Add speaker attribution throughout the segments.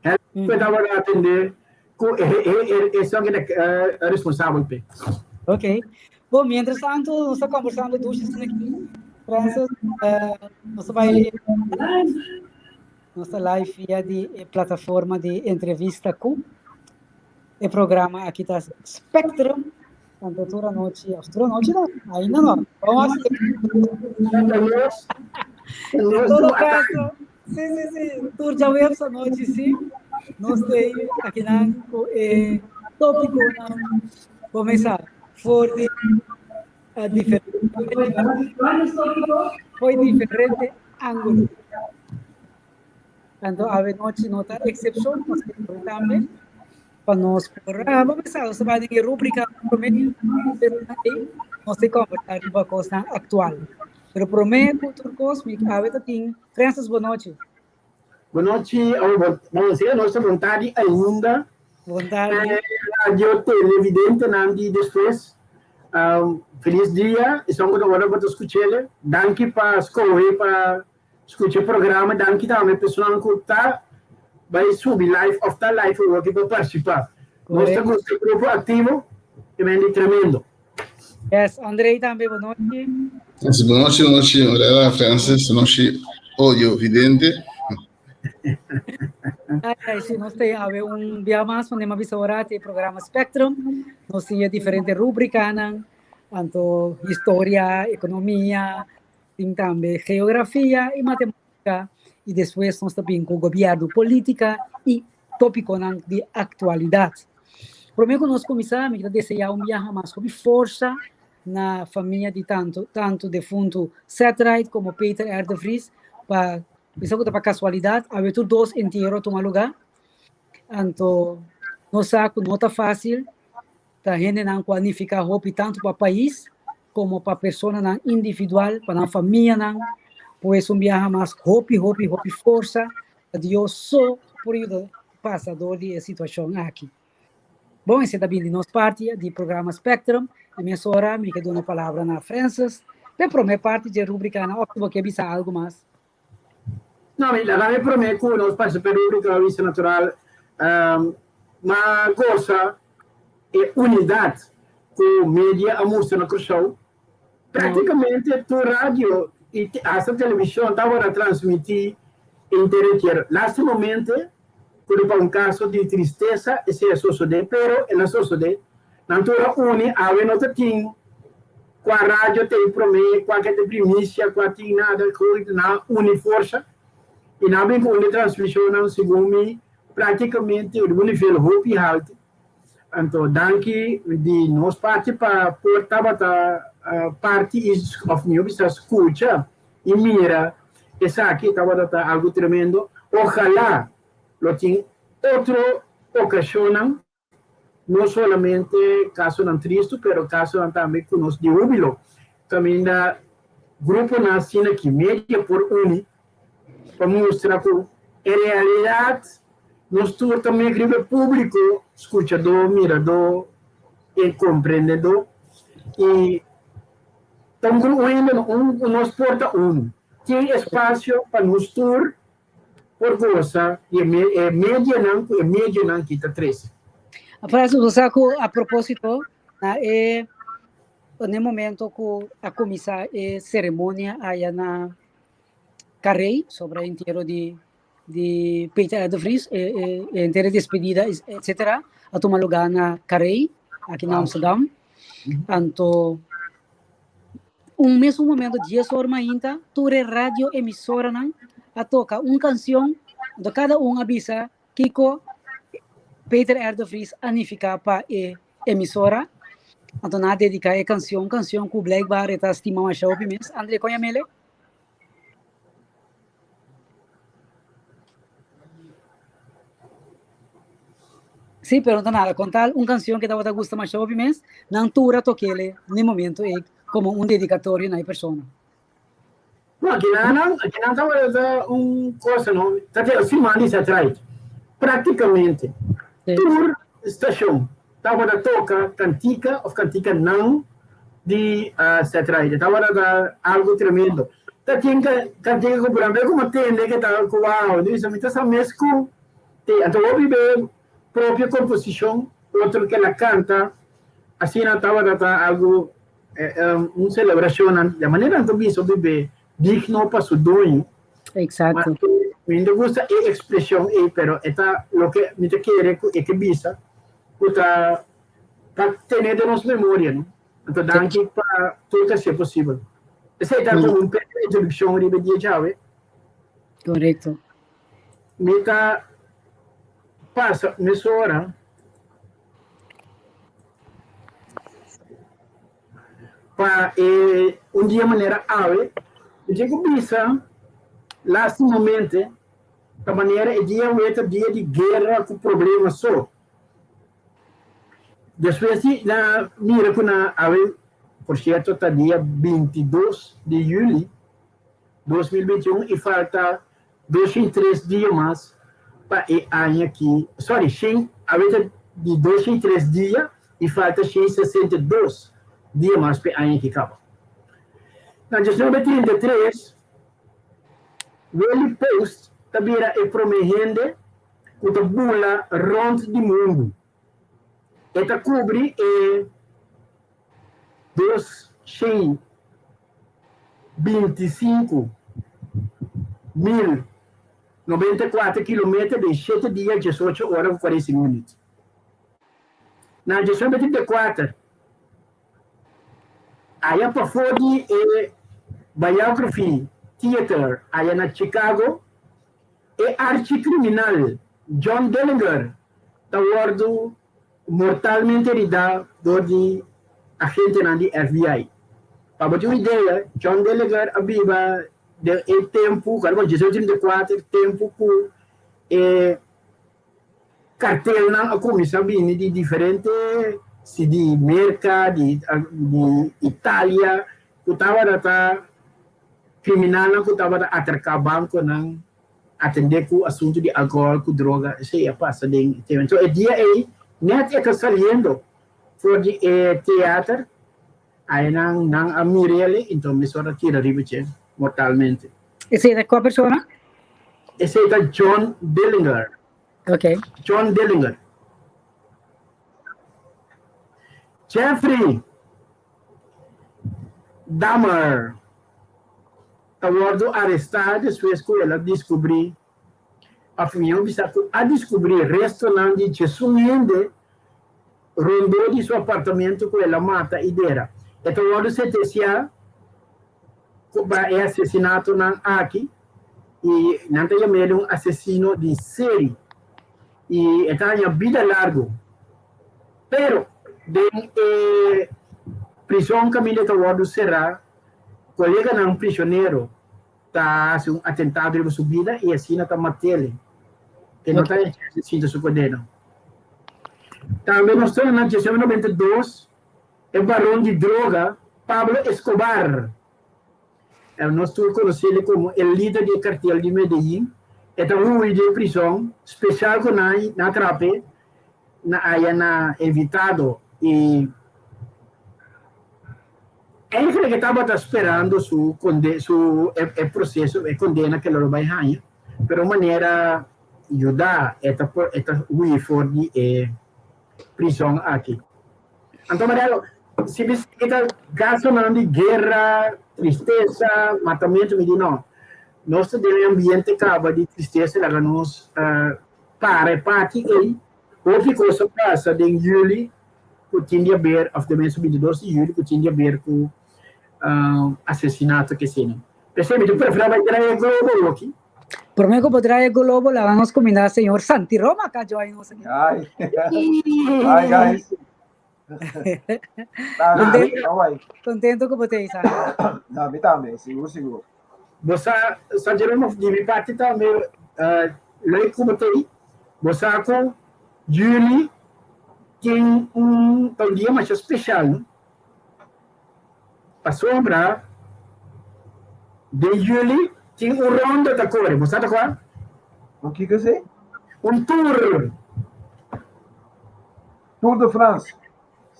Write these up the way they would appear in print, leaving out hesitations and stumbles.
Speaker 1: Ku e tabata atendé ku esun ku ta responsabel p'e.
Speaker 2: Ok. Bon, mientras tanto nos ta kombersando dushi asina aki. Francis, nos ta bai nos ta live via di e plataforma di entrevista ku e programa aki ta Spectrum. Anto tur anochi, of tur anochi no, ainda no. Vamos a En todo caso, sí, sí, sí, tur djaweps anochi sí. Nos tei akinan ku e tópikonan kuminsá for di diferente for di diferente ángulo. Anto awe nochi no ta eksepshon, nos tin por tambe pa nos por ah, bo bisa, nos ta bai den e rúbrika promé nos tin kombersá riba kosnan aktual. Pero promé ku tur kos, mi awe ta tin Francis, bon nochi.
Speaker 1: Bon nochi, bon sea nos ta bon tardi ainda.
Speaker 2: Bon tardi.
Speaker 1: Radio televidentenan di despues, felis dia, esun ku ta ora bo ta skuch'el. Danki pa skohe pa Skucha e programa, danki tambe personanan ku ta bai subi live of ta live awoki pa partisipá. Nos ta gusta e grupo aktivo e men di tremendo.
Speaker 2: Yes, Andrei tambe bo nochi.
Speaker 3: Yes, bo nochi, bo nochi Orella, Francis, bo nochi odio vidente.
Speaker 2: Ai, ai, si, nos te awe un bia mas, wanneer mi a bisa ora te programa Spectrum, nos tin e diferente rubricanan, anto historia, economia, Tin tambe geografia i matematika i despues nos ta bin ku gobièrnu, politika i topikonan di aktualidat. Promé ku nos kuminsá mi ta deseá un biaha mas hopi forsa na famia di tantu tantu defuntu Seth Wright komo Peter R. de Vries pa bisa ku ta pa kasualidat awe tur dos entiero a tuma lugá. Anto nos sa ku no ta fásil. Ta hendenan ku a nifiká hopi tantu pa pais komo pa personanan individual, pa nan famianan. Pues un biaha mas hopi hopi hopi forsa pa Dios so por yuda pasa dor di e situashon aki. Bon, esei ta bini di nos parti di programa Spectrum i mesora mi ke duna palabra na Francis p'e promé parti dje rubrikanan òf si bo ke bisa algu mas.
Speaker 1: No, mi laga mi promé ku nos pasa p'e rubrika Vista Natural, m'a gosa e unidat ku media a mustra na Kòrsou. Práktikamente tur radio i asta televishon tabata transmití inter Lástimamente, ku ta pa un kaso di tristesa esei a sosodé, pero el a sosodé. Nan tur a uni, awe no ta tin kua radio ta e promé, kua ke ta e primisia, kua tin nada, nan a uni forsa i nan a bin ku un di transmishonnan segun mi práktikamente riba un nivel hopi haltu. Anto danki di nos parti pa por tabata parti i òf mihó bisa skucha i mira esaki tabata ta algu tremendo. Ojalá lo tin otro okashonnan, no solamente kasonan tristu pero kasonan tambe ku nos di húbilo kaminda gruponan asina ki media por uni pa mustra ku en realidat nos tur ta mek riba e públiko, skuchadó, miradó i komprendedó i ta un grupo hende un nos por ta unu. Tin espasio pa nos tur por gosa di e medianan ku e medionan ki ta trese.
Speaker 2: Francis, bo sa ku a propósito na e na e momento ku a kuminsá e seremonia aya na Carey sobre e entiero di di Peter R. de Vries, e e e entero despedida etcetera a tuma lugá na Carey aki na Amsterdam. Anto un mesun momento dies or mainta tur e radio emisoranan a toka un kanshon, anto kada un a bisa kiko Peter R. de Vries a nifiká pa e emisora. Anto nan a dediká e kanshon, un kanshon ku blijkbaar e ta stima masha hopi mes. André Koñamele. Sí, pero no ta nada. Con tal un canción que tabata gusta masha hopi mes, nan tur a tokele n'e momento ei como un dedicatorio na e persona.
Speaker 1: No, akinan, akinan tabata un cosa, no? Ta keda siman di satellite. Prácticamente tur stacion tabata toca cantica of canticanan di satellite. Tabata ta algo tremendo. Ta tin cantica cu por a ver como tende que ta cu wow. Dice, mi ta sa mes cu. Te, anto hopi be propio komposishon, otro ke la kanta, asina tabata ta algu un selebrashonnan, di manera nan ta bisa hopi be digno pa su doño.
Speaker 2: Exacto.
Speaker 1: Mi no gusta e ekspreshon ei, pero e ta loke mi ta kere ku e ke bisa, ku ta pa tene den nos memoria, no? Anto danki pa tur ta hasié posibel. Esei ta komo un pequeño introdukshon riba e dia djawe.
Speaker 2: Korekto.
Speaker 1: Mi ta pasa mesora pa e un dia manera awe. Mi tin ku bisa lastimamente ta manera e dia awe ta dia di guera ku problema so. Despues di nan mira ku nan awe, por sierto ta dia 22 di juli 2021 i falta 203 dia mas pa e aña ki, sorry, shen, awe ta di 203 dia i falta 162 dia mas pa e aña ki kaba. Na 1933, Willie Post ta bira e prome hende ku ta bula rònt di mundu. E ta kubri e 225,094 kilometer den shete dia, 18 ora ku 45 minüt. Na 1934, aya pafó di e Biography Theater aya na Chicago, E archikriminal John Dillinger ta wòrdu mortalmente heridá dor di agentenan di FBI. Pa bo tin un idea, John Dillinger a biba den e tempu, kual 1834, tempu ku e kartelnan a kuminsá bini di diferente si di Merka, di Italia, ku tabata ta Kriminalnan ku tabata atraká bankonan, atendé ku asuntu di alkohòl ku droga, esei a pasa den e tempu. Enton e dia ei nèt e ta saliendo for di e teater, ayanan nan a mir'el, enton mesora a tira riba dje mortalmente.
Speaker 2: Esei ta kua persona?
Speaker 1: Esei ta John Dillinger.
Speaker 2: Ok.
Speaker 1: John Dillinger. Jeffrey Dahmer ta wòrdu arestá despues ku el a diskubrí, òf mihó bisa ku a diskubrí restonan di djesun hende rondó di su apartamento ku el a mata i dera. E ta wòrdu sentensiá pa e asesinatonan aki i nan ta yam'el un asesino di seri i e ta haña bida largu. Pero den e prison kaminda e ta wòrdu será, koleganan prisionero ta hasi un atentado riba su bida i asina ta mat'el. E no ta sinta su kondena. Tambe nos ta na 1992 e baron di droga Pablo Escobar, nos tur konos'el komo e lider di e kartel di Medellin, e ta hui di e prison spesial ku nan a trap'e na aya na evitado y eigenlijk e tabata sperando su conde su e e proceso e condena ke lo lo bai haña pero un manera yuda e ta por e ta hui for di e prison aki. Anto Mariano si mi sigui ta gastonan di guera, tristesa, matamento mi di no nos ta den e ambiente kaba di tristesa laga nos Para e parti ei, hopi kos a pasa den juli ku tin di aber, òf den mes 22 di juli ku tin di aber ku asesinato kesina. P'esei mi ta preferá bai traha e globo awoki.
Speaker 2: Promé ku bo traha e globo laga nos kumindá señor Santi Roma ka join nos aki.
Speaker 4: Hi. Hi guys.
Speaker 2: Contento ku bo ta ei, Santi.
Speaker 4: No, mi tambe, sigur sigur.
Speaker 1: Bo sa, San Jerónimo, di mi parti tambe, leuk ku bo ta ei. Bo sa ku juli tin un, ta un dia masha speshal, no? Pasobra den juli tin un ronda ta kore, bo sa ta kua?
Speaker 4: Un kiko esei?
Speaker 1: Un tour.
Speaker 4: Tour de France.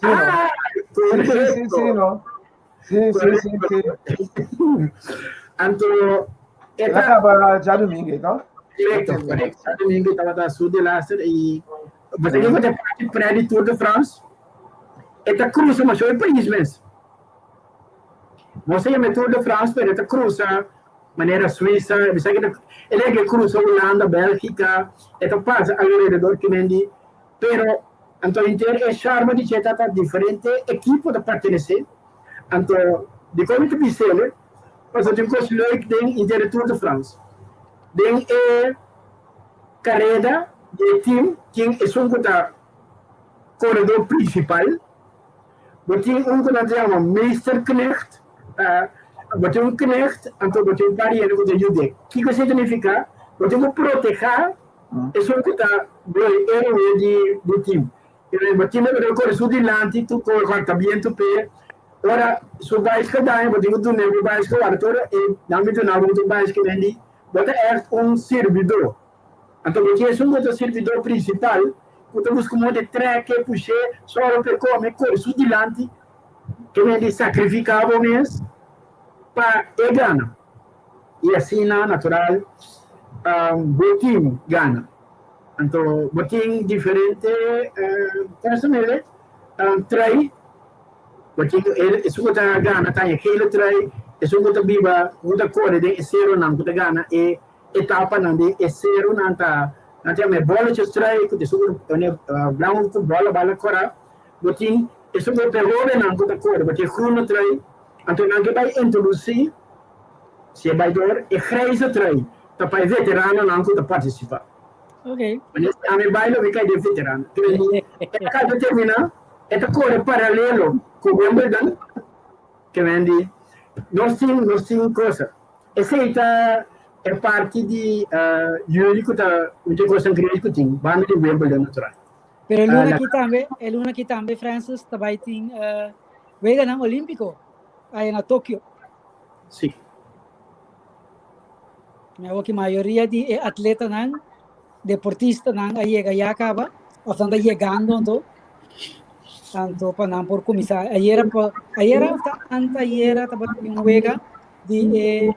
Speaker 4: Sí, no?
Speaker 1: Ah,
Speaker 4: Sí, sí, sí, sí, no? Sí, sí, sí, sí.
Speaker 1: Anto,
Speaker 4: El a kaba djadumingu, no?
Speaker 1: Correcto, correcto. Santo Domingo tabata su de laster y Bo ta kiko ta parti pre di Tour de France? E ta cruza masho e pais mes. Nos ta yama e Tour de France, pero e ta cruza manera Suiza, mi sa ke e lei ke cruza Hulanda, Bélgica, e ta pasa alrededor kimendi, pero anto henter e charme di dje ta ta diferente ekipo ta pertenece, anto dikon mi ta bis'el? Pasobra tin kos leuk den henter e Tour de France. Den e kareda di e team tin esun ku ta koredó prinsipal, bo tin un ku nan ta yama meesterknecht, bo tin un knecht anto bo tin un par di hende ku ta yud'é. Kiko esei ta nifiká? Bo tin ku protehá esun ku ta bloi héroe di e team. Bo tin ku kore su dilanti tur kore kòrta bientu p'e. Ora su baiskel daña bo tin ku dun'é bo baiskel wak tur e nan mi duna bo ku tur baiskel di Bo ta ègt un sirbidó. Anto bo tin esun ku ta sirbidó prinsipal ku ta buska moda di trèk'é, push'é, sòru p'e kome, kore su dilanti, ke men di sakrifiká bo mes pa e gana. I asina, natural, bo tim gana. Anto bo tin diferente, kon se mele, trei. Bo tin esun ku ta gana ta e gele trui, esun ku ta biba, ku ta kore den e seronan ku ta gana e etapanan den e seronan ta nan ta yama e bolletjes trui ku ta esun ku ta pone blanku ku bola bala kora. Bo tin esun ku ta hobennan ku ta kore, bo tin e groene trui. Anto nan ke bai introdusí, si e bai dor, e grijze trui ta pa e veteranonan ku ta partisipá.
Speaker 2: Ok.
Speaker 1: Wanneer si ami bai lo mi kai den veterano. E ta kaba terminá. E ta kore paralelo ku Wimbledon, ke men di nos tin nos tin kosa. Esei ta e parti di juli ku ta un di e kosnan grandi ku tin banda di Wimbledon natural.
Speaker 2: Pero e luna aki tambe, e luna aki tambe Francis ta bai tin Weganan Olímpiko aya na Tokio.
Speaker 1: Si.
Speaker 2: Mi a wak mayoria di e atletanan deportistanan a yega ya kaba of nan ta yegando anto anto pa nan por kuminsá. Ayera pa ayera of ta antayera tabatin un wega di e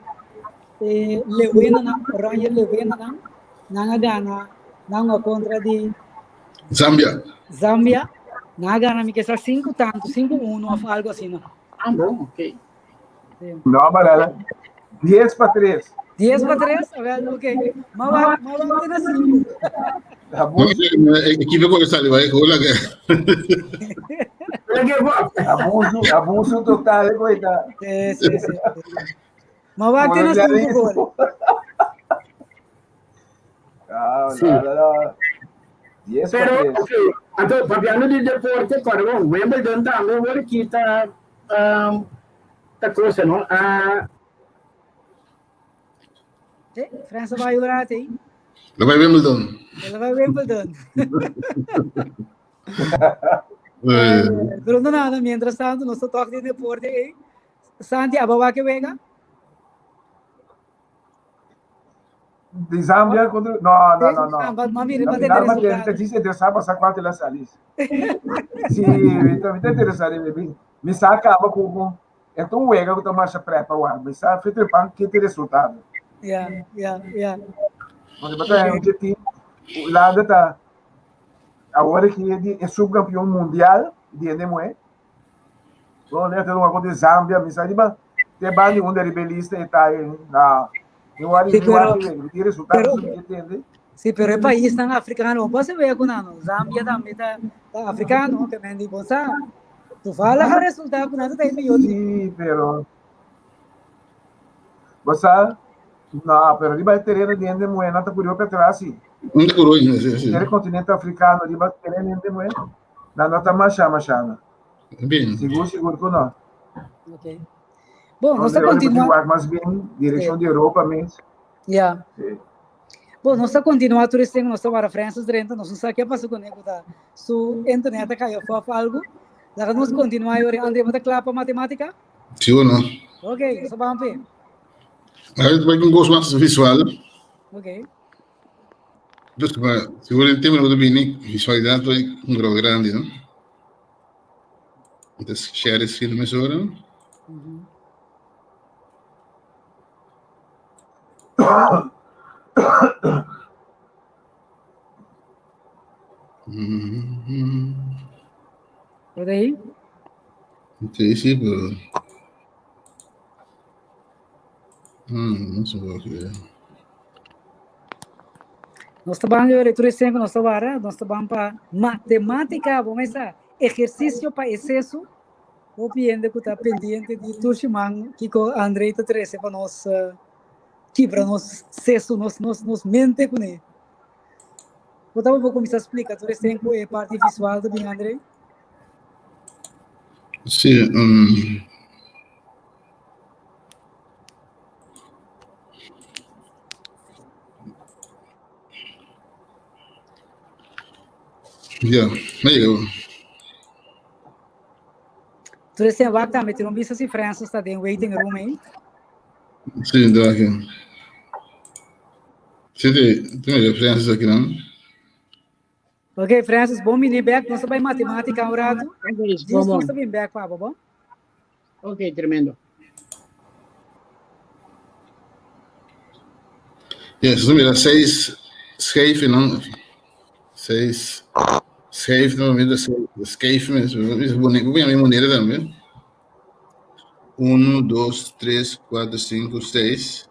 Speaker 2: e lewenanan, oranje lewenanan, nan a gana nan a kontra di
Speaker 3: Zambia.
Speaker 2: Zambia, nan a gana mi ke sa sinku tantu, 5-1 of algo asina.
Speaker 1: Ah bon, ok.
Speaker 4: No, Marela. 10 pa 3.
Speaker 2: 10 pa 3? Wel, ok. Maar waar, maar waar ten 5?
Speaker 3: Abuso. Equipo con sali, vai, hola que.
Speaker 4: Abuso, abuso total, coita.
Speaker 2: Sí, sí, sí. Maar waar ten 5 gol?
Speaker 4: Ah, sí. No, no, no. 10
Speaker 1: Pero, ok, anto, papiando di deporte, corre, Wimbledon tambe, hoor, kita Um, ta cosa, no? Ah.
Speaker 2: Sí, França vai orar aí.
Speaker 3: Lo vai Wimbledon.
Speaker 2: Lo vai Wimbledon. eh, pero no nada, mientras tanto, nos toca de deporte aí. Santi, abawa que venga.
Speaker 4: Di Zambia contra... No, no, no, no.
Speaker 2: Ah, ma mira,
Speaker 4: Na
Speaker 2: ma
Speaker 4: final, ma
Speaker 2: resultado.
Speaker 4: te dice interessado passar quatro lá salis. Sí, mi ta interessado, mi mi sa acaba com com então o ega que tá marcha prepa wa, mi sa feito pan que te resultado.
Speaker 2: Yeah.
Speaker 4: Porque bata um team Holanda tá agora que é de é subcampeão mundial de NME. Bom, né, tem uma coisa de Zambia, mi sa di ba te bani um de rebelista e tá na
Speaker 2: Sí, pero, pero, sí, pero el país tan africano, você vê com nada, Zambia também está tá africano, que me diz, sabe? Tu fala o resultado com nada tem melhor.
Speaker 4: Sí, pero você não, pero riba terreno de ende moe, não tá curioso para trás, sim.
Speaker 3: Não tá curioso, sim, sim.
Speaker 4: Terreno continente africano, riba terreno de moe, não não tá mais chama chama.
Speaker 3: Bem.
Speaker 4: Seguro, seguro que não.
Speaker 2: Ok. Bom, nós está continuando.
Speaker 4: Mais bem, direção de Europa mesmo.
Speaker 2: Yeah.
Speaker 4: Sí.
Speaker 2: Bom, nós está continuando turista, nós está para Francis Drenta, nós não sabe o que passou com ele, tá? Su internet caiu, foi algo. Lá nós continuar agora, André, você claro para matemática?
Speaker 3: Sim ou não?
Speaker 2: Ok, só vamos ver.
Speaker 3: Agora vai com um gosto mais visual.
Speaker 2: Ok.
Speaker 3: Dus, seguro el tema de bem, visualidade é um grau grande, não? Então, share esse filme agora.
Speaker 2: Por ahí?
Speaker 3: Sí, sí, pero... no sé por qué.
Speaker 2: Nos ta ban yore tur esei ku nos ta wara, nos ta ban pa matemátika, bo mesa ehersisio pa eseso. Hopi hende ku ta pendiente di tur siman kiko Andrei ta trese pa nos kibra nos seso, nos nos nos mente kuné. Bo ta por kuminsá splika tur esei ku e parti visual ta bin, Andrei?
Speaker 3: Sí, ya, me llegó.
Speaker 2: Tur esei wak tambe tin un bisa si Francis ta den waiting room ei.
Speaker 3: Sí, ta aki. Sí, sí, tin e Francis aki nan.
Speaker 2: Ok, Francis, bon bini bek. Nos ta bai matematica un rato.
Speaker 5: Ok,
Speaker 2: Dies
Speaker 5: bon,
Speaker 2: nos
Speaker 5: bon.
Speaker 2: ta bin bek pa bo, bon?
Speaker 5: Ok, tremendo.
Speaker 3: Ja, ze mira seis schijven dan. Seis schijven dan, mira schijven, is bonito, moneda también. 1, 2, 3, 4, 5, 6.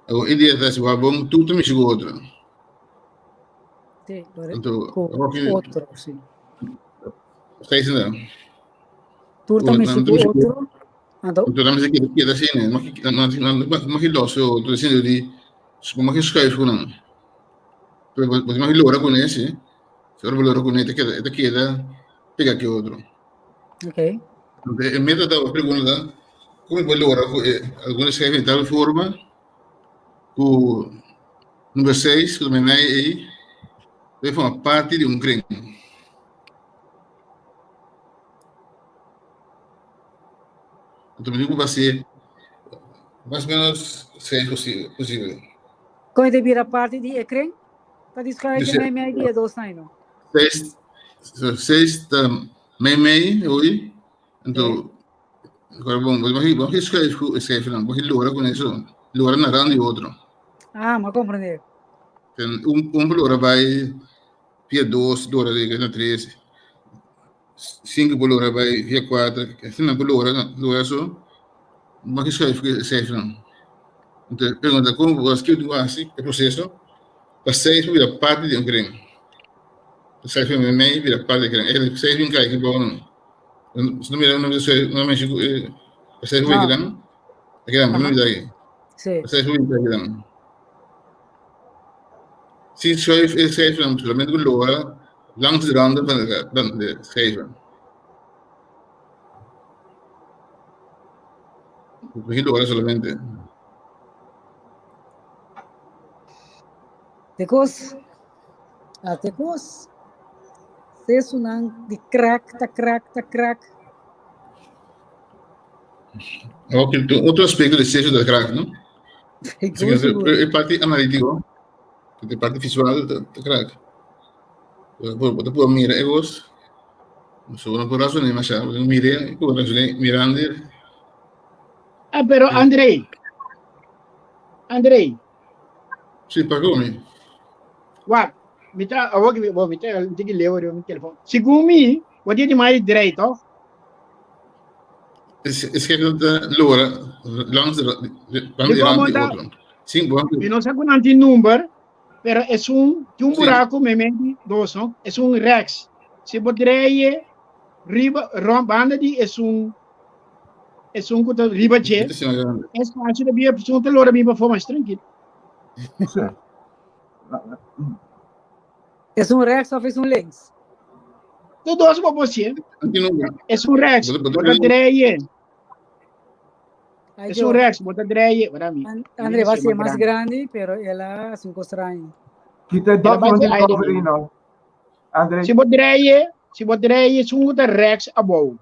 Speaker 3: Awor e dia ta si wak bon tur ta mishi ku otro.
Speaker 2: Sí,
Speaker 3: Anto,
Speaker 2: ku
Speaker 3: awor ki
Speaker 2: otro, sí.
Speaker 3: Seis na.
Speaker 2: Tur ta mishi ku otro. Anto,
Speaker 3: Anto dan mester keda keda asina, no mag no mag los otro, asina di no mag schuif ku nan. Pero bo bo mag lora kuné si, si ora bo lora kuné ta keda ta keda pega ki otro.
Speaker 2: Ok.
Speaker 3: E meta ta pregunta ta, como bo logra cu e algun schrijf di tal forma cu number 6 cu ta mei ei debe forma parti di un kring. Anto mi dico basi mas menos schrijf posibel.
Speaker 2: Con e bira parti di e kring? Ta di schuif di mei mei di e dos nai no?
Speaker 3: 6 6 ta mei mei hoy. Anto, agora bom, bo mag bo mag schuif ku schrijf nan, bo mag lora ku eso, lora na rand di otro.
Speaker 2: Ah, ma comprende.
Speaker 3: Ten un un lora bai via dos, lora di na tres, cinco por lora bai via cuatro, asina por lora, lora so, bo mag schuif ku schrijf nan. Anto, pregunta kon bo skirbi bo hasi e proceso pa seis por bira parti di un kring. Seis mei mei bira parti di kring. E seis bin kai aki bou nan. Si no mira no no menshi ku e seis por bira kinan. Akinan no mira aki.
Speaker 2: Sí.
Speaker 3: Seis por bira kinan. Si schuif e seis nan solamente ku logra langs de randen van de van de schijven. Begin logra solamente.
Speaker 2: De kos Ate kos. Sesunan di krak ta krak ta krak.
Speaker 3: Ok, otro aspecto di sesu ta krak, no? E parti analítico, e parti visual ta krak. Bo ta por mira e kos, so bo no por razoné masha, bo tin mira ku razoné mirando.
Speaker 5: Ah, pero Andrei, Andrei.
Speaker 3: Sí, pa komi.
Speaker 5: Wak, mi ta, awor ki, bo, mi ta, mi tin ki leo riba mi telefon. Segun mi, bo tin di mai drei, toch?
Speaker 3: Es, es que ta logra langs de, van de rand di otro. Sí, bo.
Speaker 5: Mi no sa ku nan tin number, pero es un, tin un buraco meimei di dos, no? Es un rechts. Si bo dreie riba, rond, banda di esun Esun ku ta riba dje, espacio ta bia, esun ta lora bin pafó mas trankil.
Speaker 4: Sí.
Speaker 2: Esun rechts of esun links?
Speaker 5: Tur dos bo por sie. Esun rechts, bo ta dreie. Esun rechts, bo ta dreie. Ora mi.
Speaker 2: André va ser mas grande, pero ela es un extraño.
Speaker 4: Kita document discovery no. André.
Speaker 5: Si bo dreie, si bo dreie esun ku ta rechts abou.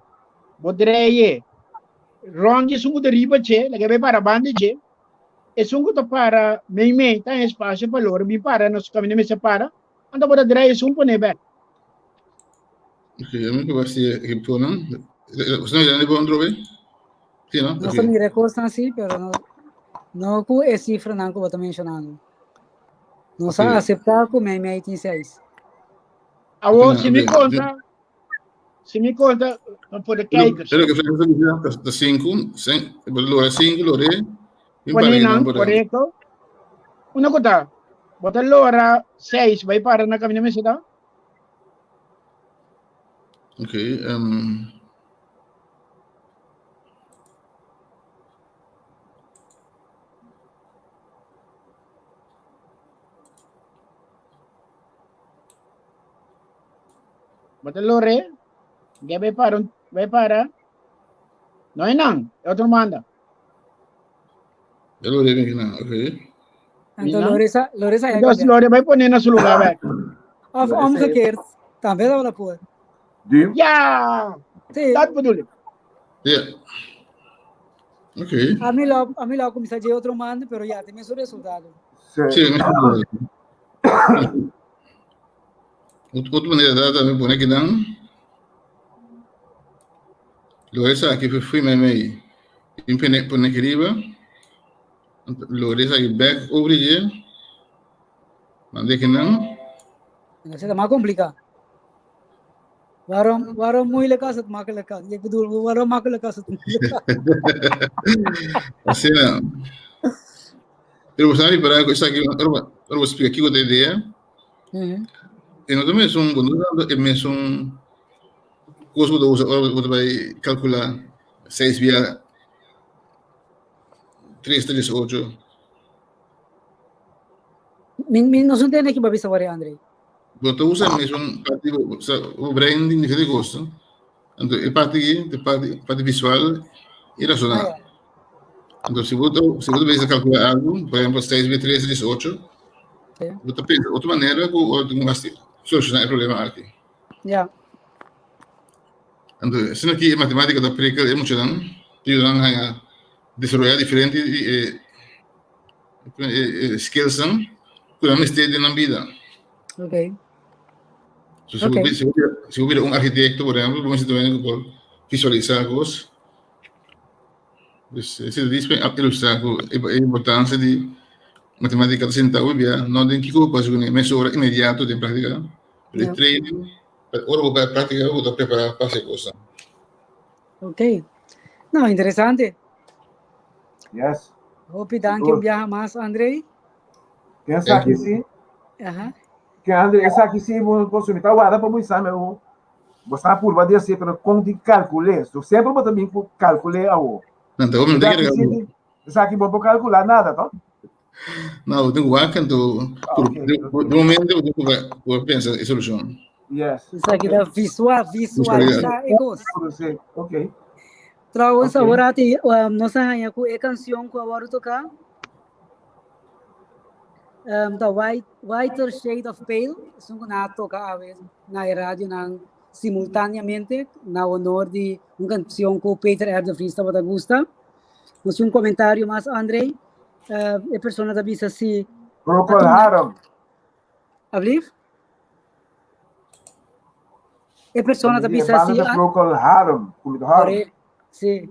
Speaker 5: Bo dreie rond di esun ku ta riba dje, laga bai para banda dje. Esun ku ta para meimei ta en espacio pa lora bin para na su kaminda mester para, anto bo ta dreie esun pone bek.
Speaker 3: Ok, ami ku basi e nan. Usted no mira bon drobe? Sí, no?
Speaker 2: Nos ta mira kosnan si, pero no no ku e sifranan ku bo ta menshonando. Nos a aseptá ku meimei tin seis.
Speaker 5: Awor, si mi konta, si mi konta voor de kijkers.
Speaker 3: Pero que de 5, lora 5, lore.
Speaker 5: Pone correcto. Una kota, bota lora 6, vai para na caminho mesita.
Speaker 3: Ok, um,
Speaker 5: Bo ta lore, ge bai para, bai para. No e nan, e otro manda.
Speaker 3: E lore ben nan, ok.
Speaker 2: Anto Loresa, Loresa ya
Speaker 5: Entonces Lore bai pone na su lugar back.
Speaker 2: Of omgekeerd, tambe dat wel por.
Speaker 5: Ja!
Speaker 2: Sí.
Speaker 5: Dat bedoel ik.
Speaker 3: Ja. Ok.
Speaker 2: A mi lo, a mi lo comienza de otro mando, pero ya tiene su resultado.
Speaker 4: Sí.
Speaker 3: Sí, Otro manera da también pone que dan. Lo esa aquí fue fui mei. In pone pone que riba. Lo esa aquí back over je. Mande que dan.
Speaker 2: Dat is maar complicado. Waarom, waarom moeilijk als het makkelijk kan? Ik bedoel, waarom makkelijk als het moeilijk kan?
Speaker 3: Asina. Pero bo sabi para esaki ora ora bo splika kiko ta idea. E no ta mesun bo no ta e mesun kos ku ta usa ora bo ta bai kalkulá seis bia tres tres ocho.
Speaker 2: Mi, mi no entiende ki babisa wari, André.
Speaker 3: Bo ta usa mesun parti bo sa bo brein tin diferente kos no. Anto e parti aki ta parti parti visual i rasonal.
Speaker 2: Ah, ja.
Speaker 3: Anto si bo ta si bo ta bisa kalkulá algu, por ehempel seis bia tres es ocho,
Speaker 2: Sí.
Speaker 3: bo ta pensa otro manera ku ora tin ku hasi solushoná e problema aki.
Speaker 2: Ja.
Speaker 3: Anto asina aki e matematika ta prikel e muchanan ta yuda nan haña desaroyá diferente di e e skillsnan ku nan mester den nan bida.
Speaker 2: Ok.
Speaker 3: So, si
Speaker 2: Ok.
Speaker 3: si si bo bira un arkitekto, por ehempel, bo mester ta wende ku por visualisá kos. Dus esei ta dis pa ilustrá ku e importansia di matematika ta sentá hopi bia, no den kiko bo por hasi kuné mesora inmediato den práktika, pero e
Speaker 2: Ja.
Speaker 3: training, pa ora bo bai práktika bo ta prepará pa hasi e kosnan.
Speaker 2: Ok. Nou, interesante.
Speaker 4: Yes.
Speaker 2: Hopi danki un biaha mas, André.
Speaker 4: Ken sa ki si?
Speaker 2: Aha.
Speaker 4: Ken André, esaki si bo bo mi ta warda pa bo exame o bo sa purba di hasi pero kon di kalkul'é. So semper bo ta bin ku kalkul'é awo.
Speaker 3: Nan ta hopi no ta
Speaker 4: Esaki
Speaker 3: kere
Speaker 4: si
Speaker 3: kalkulá.
Speaker 4: esaki bo por kalkulá nada to?
Speaker 3: No, bo tin ku wak anto
Speaker 4: Ah,
Speaker 3: por
Speaker 4: ok.
Speaker 3: di momento bo tin ku ku pensa e solushon.
Speaker 4: Yes.
Speaker 2: Esaki ta visual, visualisá e kos.
Speaker 4: Sí, ok.
Speaker 2: Trouwens,
Speaker 4: Ok.
Speaker 2: awor ati um, nos a haña ku e kansion ku a wòrdu toká um, ta White, Whiter Shade of Pale, esun ku nan a toka awe na e radionan simultáneamente na honor di un kansion ku Peter R. de Vries tabata gusta. Nos tin un komentario mas, André. Uh, e persona ta bisa si
Speaker 4: Procol Harum.
Speaker 2: Ablief? E persona ta bisa
Speaker 4: banda
Speaker 2: si
Speaker 4: de Procol Harum.
Speaker 2: Correcto. Sí.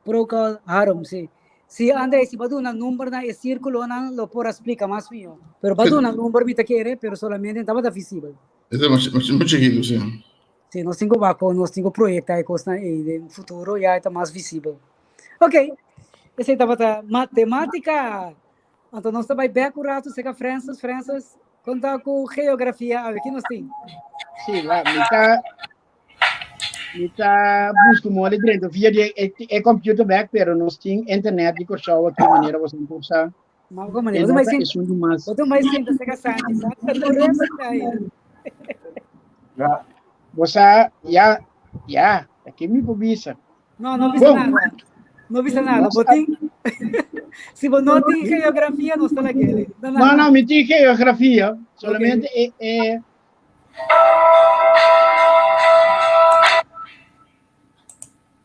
Speaker 2: Procol Harum, sí. Sí, André, si bo duna number na e círculonan lo por a splica mas mihó. Pero bo duna number mi ta kere, pero solamente tabata visibel.
Speaker 3: Esta mas mas chiquito, sí.
Speaker 2: Sí, nos tin ku wak kon nos tin ku proyecta e kosnan ei den futuro ya e ta mas visibel. Ok, esei tabata matematica. Anto nos ta bai bek un ratu serka Francis. Francis, kon ta ku geografia awe? Ki nos tin?
Speaker 5: Sí, la, mi ta mi ta busca mole drento via di e, e computer back, pero nos tin internet di Kòrsou aki manera boso por sa.
Speaker 2: Ma ko manera,
Speaker 5: E
Speaker 2: bo
Speaker 5: no
Speaker 2: ta
Speaker 5: ta
Speaker 2: bai
Speaker 5: esun di mas.
Speaker 2: bo ta bai sinta serka Santi. Santi ta tur resto ahí.
Speaker 4: Ja.
Speaker 5: Bo sa, ya, ya, aki mi por bisa.
Speaker 2: No, no bisa
Speaker 5: Bom.
Speaker 2: nada. No bisa nada.
Speaker 5: Nos
Speaker 2: Bo tin Si bo no tin geografia, no está la kele. No,
Speaker 5: No, no, mi tin geografia, solamente e, e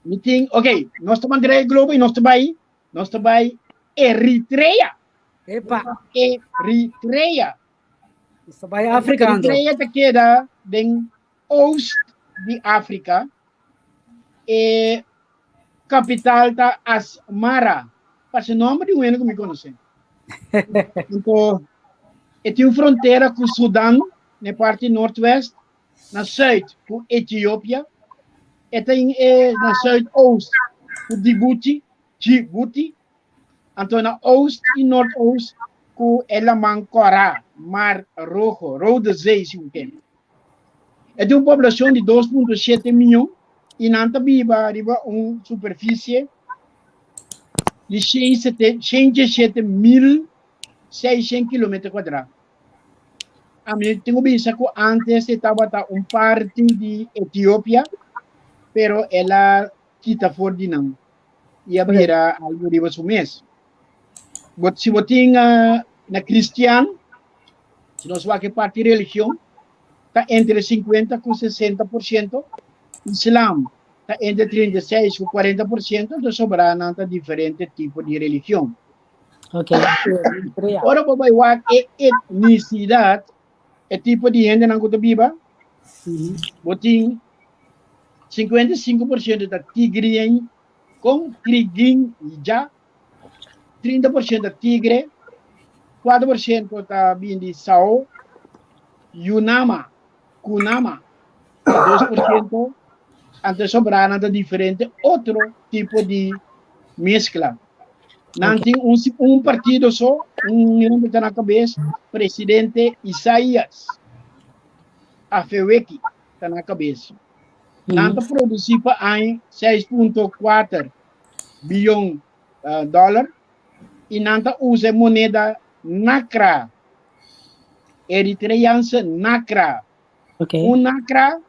Speaker 5: mi tin, ok, nos ta mandra e globo y nos ta bai, nos ta bai Eritrea.
Speaker 2: Epa,
Speaker 5: Eritrea.
Speaker 2: nos ta bai Afrika anto.
Speaker 5: Eritrea ta keda den oost di Afrika. E kapital ta Asmara. Parse nomber di un hende ku mi konosé. Anto, e tin un frontera ku Sudan. na parti noordwest, na zuid ku Etiopia, e ta in e na zuidoost ku Djibouti, Djibouti, anto na oost i noordoost ku e Laman Kòrá, Mar Rojo, Rode Zee si bo ke. E tin un poblashon di 2.7 mion i nan ta biba riba un superfisie di 117.600 kilometer kuadrá. Ami tin ku bisa ku antes e tabata un parti di Etiopia, pero el a kita for di nan i a bira algu riba su mes. Bo, si bo tin na kristian, si nos wak e parti religion, ta entre 50 ku 60%, islam ta entre 36 ku 40%, anto sobrá nan ta diferente tipo di religion.
Speaker 2: Ok.
Speaker 5: Ora bo bai wak e etnisidat, e tipo di hendenan ku ta biba, bo tin 55% ta tigrien kon trigin ja, 30% ta tigre, 4% ta bin di sao, yunama, kunama, 2%, anto sobranan ta diferente otro tipo di mezcla. Nan tin un, un partido so, un hende ta na cabeza, presidente Isaias Afewerki ta na cabeza. Nan ta produci pa aña 6.4 billion dollar y nan ta usa moneda Nakra, Eritreanse Nakra. Un Nakra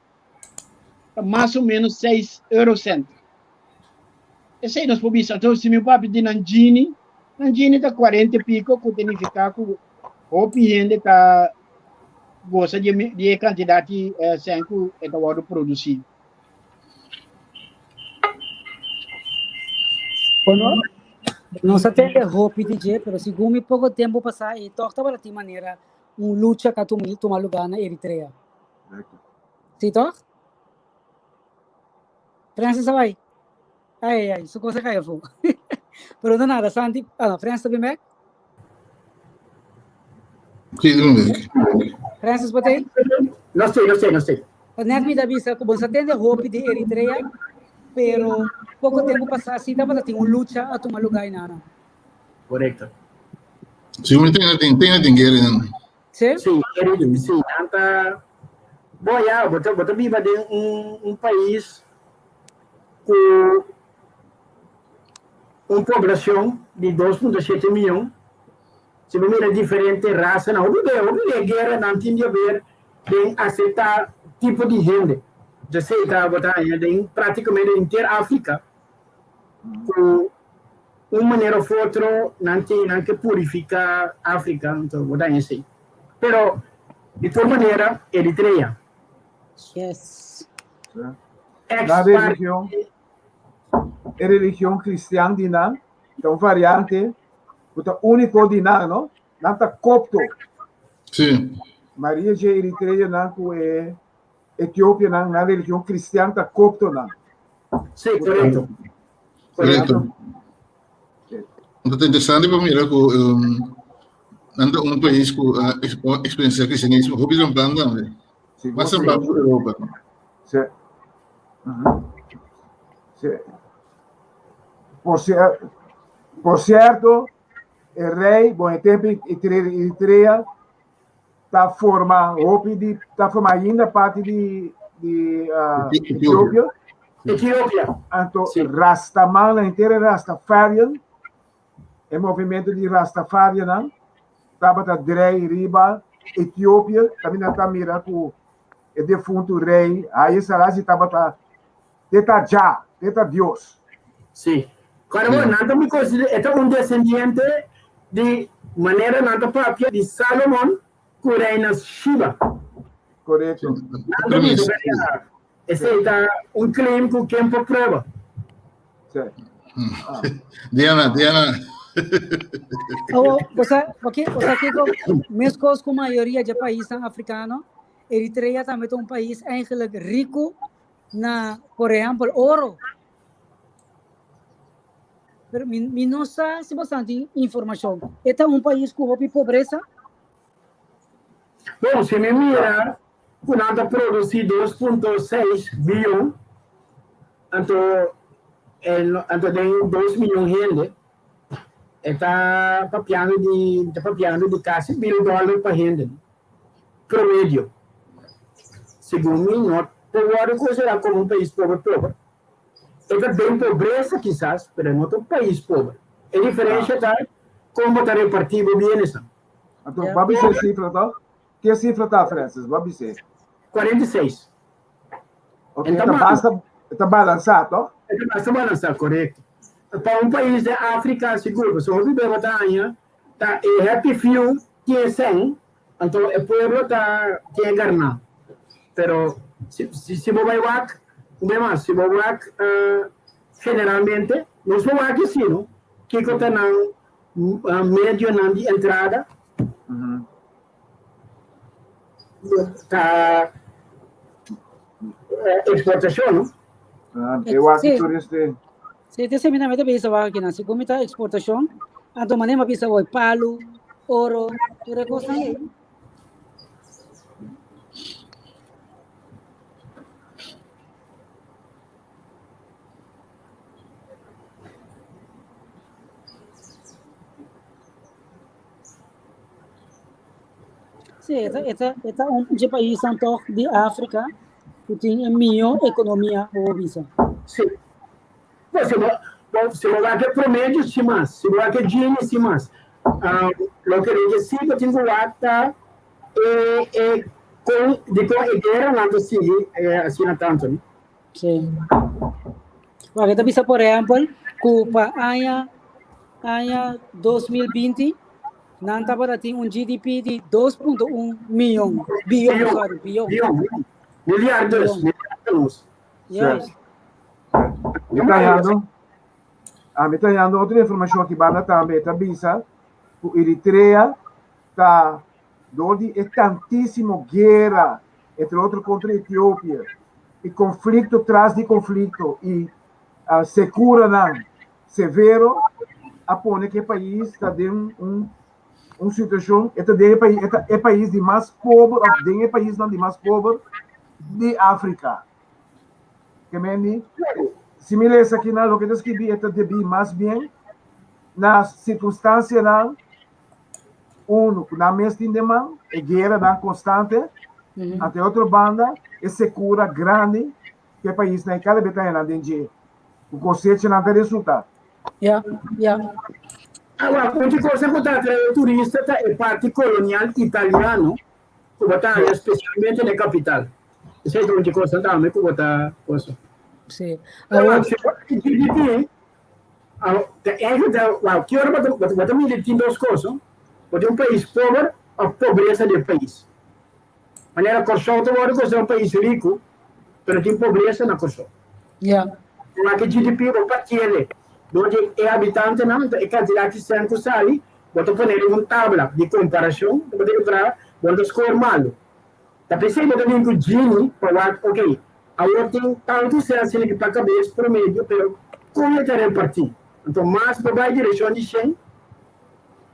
Speaker 5: ta mas o menos 6 eurocent. Esei nos por bisa. Anto si mi papia di Nanjini, Nanjini ta 40 e pico, ku ta nifiká ku hopi hende ta gosa di e di e kantidat di sèn ku e ta wòrdu produsí.
Speaker 2: Bueno, nos a tende hopi di dje, pero segun mi poko tempu pasá e tòg tabata tin manera un lucha ka tuma lugá na Eritrea. Sí tòg? Francis a bai. Ai, ai, su cosa cai afó. Pero no nada, Santi, ah no, Francis ta bin bek?
Speaker 3: Sí, ta bin bek.
Speaker 2: Francis, bo t'ei?
Speaker 1: No stei, no stei, no stei.
Speaker 2: Net mi ta bisa ku bo sa tende hopi di Eritrea, pero poko tempu pasá sí tabata tin un lucha a tuma lugá einana.
Speaker 1: Korekto.
Speaker 3: Sí, mi tende tin, tende tin guera einan.
Speaker 2: Sí?
Speaker 1: Sí, sí, nan ta, bo ya, bo ta, bo ta biba den un, un pais ku un poblashon di 2.7 miyon, si bo mira diferente rasanan, hopi be, hopi be gueranan tin di haber den aseptá tipo di hende. Djasei ta bo ta haña den práktikamente henter Afrika ku un manera of otro nan tin nan ke purifiká Afrika, anto bo ta haña esei. Pero di tur manera Eritrea.
Speaker 2: Yes.
Speaker 1: Ex
Speaker 4: Na
Speaker 1: parte
Speaker 4: religion, e religion cristian di nan ta un variante ku ta úniko di nan, no? Nan ta kopto.
Speaker 3: Sí.
Speaker 4: Maria dje eritreanan ku e etiopianan, nan religion cristian ta koptonan.
Speaker 1: Sí, korekto.
Speaker 3: Korekto. Anto ta interesante pa mira ku um, nan ta un pais ku a eksperensiá kristianismo hopi trempan tambe.
Speaker 4: Sí,
Speaker 3: Mas
Speaker 4: sí.
Speaker 3: trempan ku Europa.
Speaker 4: Sí. Ujú. Sí. Por, cier- por cierto, e rey, bon, e tempo Eritrea ta forma hopi di ta forma ainda parti di di uh, Etiopia.
Speaker 1: Etiopia.
Speaker 4: Anto sí. Rastaman, la entera Rastafarian, e movimento di Rastafarian tabata drei riba Etiopia, también ta mira ku e defunto rei Haile Selassie tabata teta ja, teta Dios.
Speaker 1: Sí. Claro, sí. Nan ta mi considera, e ta un descendiente di manera nan ta papia di Salomon ku reina Shiba.
Speaker 4: Correcto.
Speaker 1: Nan ta bisa Esei ta un claim ku ken por prueba.
Speaker 4: Sí.
Speaker 3: Ah. Diana, Diana.
Speaker 2: Oh, o sea, okay, o sea, Kiko, meskos ku mayoria de paisnan afrikano, Eritrea tambe ta un pais eigenlijk riku na, por ehempel, oro. Pero mi, mi no sa si boso tin informashon. E ta un pais ku hopi pobresa.
Speaker 1: Bon, si mi mira ku nan ta produsí 2.6 bion, anto anto den 2 miyon hende, e ta papiando di ta papiando di kasi mil dòler pa hende, promedio. Segun mi no por wòrdu konsiderá komo un pais pober pober. E ta den pobresa kisas, pero e no ta un pais pober. E diferensha ta kon bo ta repartí bo bienesnan.
Speaker 4: Anto, bo a bisa e sifra to? Ke sifra ta, Francis? Bo a bis'é?
Speaker 1: 46.
Speaker 4: Ok, e ta basta, e ta balansá, to?
Speaker 1: E ta basta balansá, korekto. Pa un pais den Afrika, sigur, pasobra hopi beba ta haña ta e happy few tin e sèn, anto e pueblo ta tin e garná. Pero si si bo bai wak, un bes mas, si bo wak generalmente, nos por wak así, no? Kiko ta nan medionan di entrada? Ta exportacion, no?
Speaker 4: Ah, e wak turista.
Speaker 2: Sí, te semina meta bisa wak kinan. Si kumi ta exportacion, anto mané ma bisa woi palu, oro, tur e kosnan ei. Sí, e ta, e ta, e ta un dje paisnan toch di Afrika ku tin e mihó ekonomia, bo por bisa.
Speaker 1: Sí. Bo, si bo, bo, si bo wak e promedio, sí mas. Si bo wak e Gini, sí mas. Ah, loke den ke sí bo tin ku wak ta e, e kon, dikon e gueranan ta sigui asina tantu, no?
Speaker 2: Sí. Wak, e ta bisa por ehèmpel ku pa aña aña 2020 nan tabata tin un GDP di 2.1 miyon, biyon, sorry, biyon.
Speaker 1: Biyon, miliardos, miliardos.
Speaker 2: Yes.
Speaker 4: Mi ta hallando, ah, mi ta hallando otro informacion aki banda tambe, ta bisa ku Eritrea ta door di e tantísimo guera, entre otro contra Etiopia, y conflicto tras di conflicto y uh, securanan severo, a pone que e pais ta den un un situacion, e ta den e pais, e ta e pais di mas pober, of den e paisnan di mas pober di Afrika. Ke men di, si mi lesa akinan loke ta skibi e ta debí mas bien na sirkunstansianan Uno, ku nan mes tin den man, e gueranan konstante, ante otro banda, e sekura grandi ku e paisnan ei kada bes ta haña nan den dje, ku kosechanan ta resultá.
Speaker 2: Ya, ya.
Speaker 1: Awa, un di cosa ku ta atrae turista ta e parti kolonial italiano ku bo ta haña spesialmente na e kapital. Esei ta un di cosa tambe ku bo ta cosa.
Speaker 2: Sí.
Speaker 1: Awa, si bo GDP Eigenlijk, ki ora bo ta mira tin dos kos, no? Bo tin un pais pober òf pobresa den pais. Manera Kòrsou ta wòrdu konsiderá un pais riku, pero tin pobresa na Kòrsou.
Speaker 2: Ja.
Speaker 1: Wak e GDP bo partiele dor di e habitantenan, anto e kantidat di sèn ku sali, bo ta pone riba un tabla di komparashon, bo ta enkontrá bo ta skor malu. Ta p'esei bo ta bin ku Gini pa wak, ok, awor tin tantu sèn asina ki pa kabes promedio, pero kon e ta repartí? Anto mas bo bai direkshon di shen,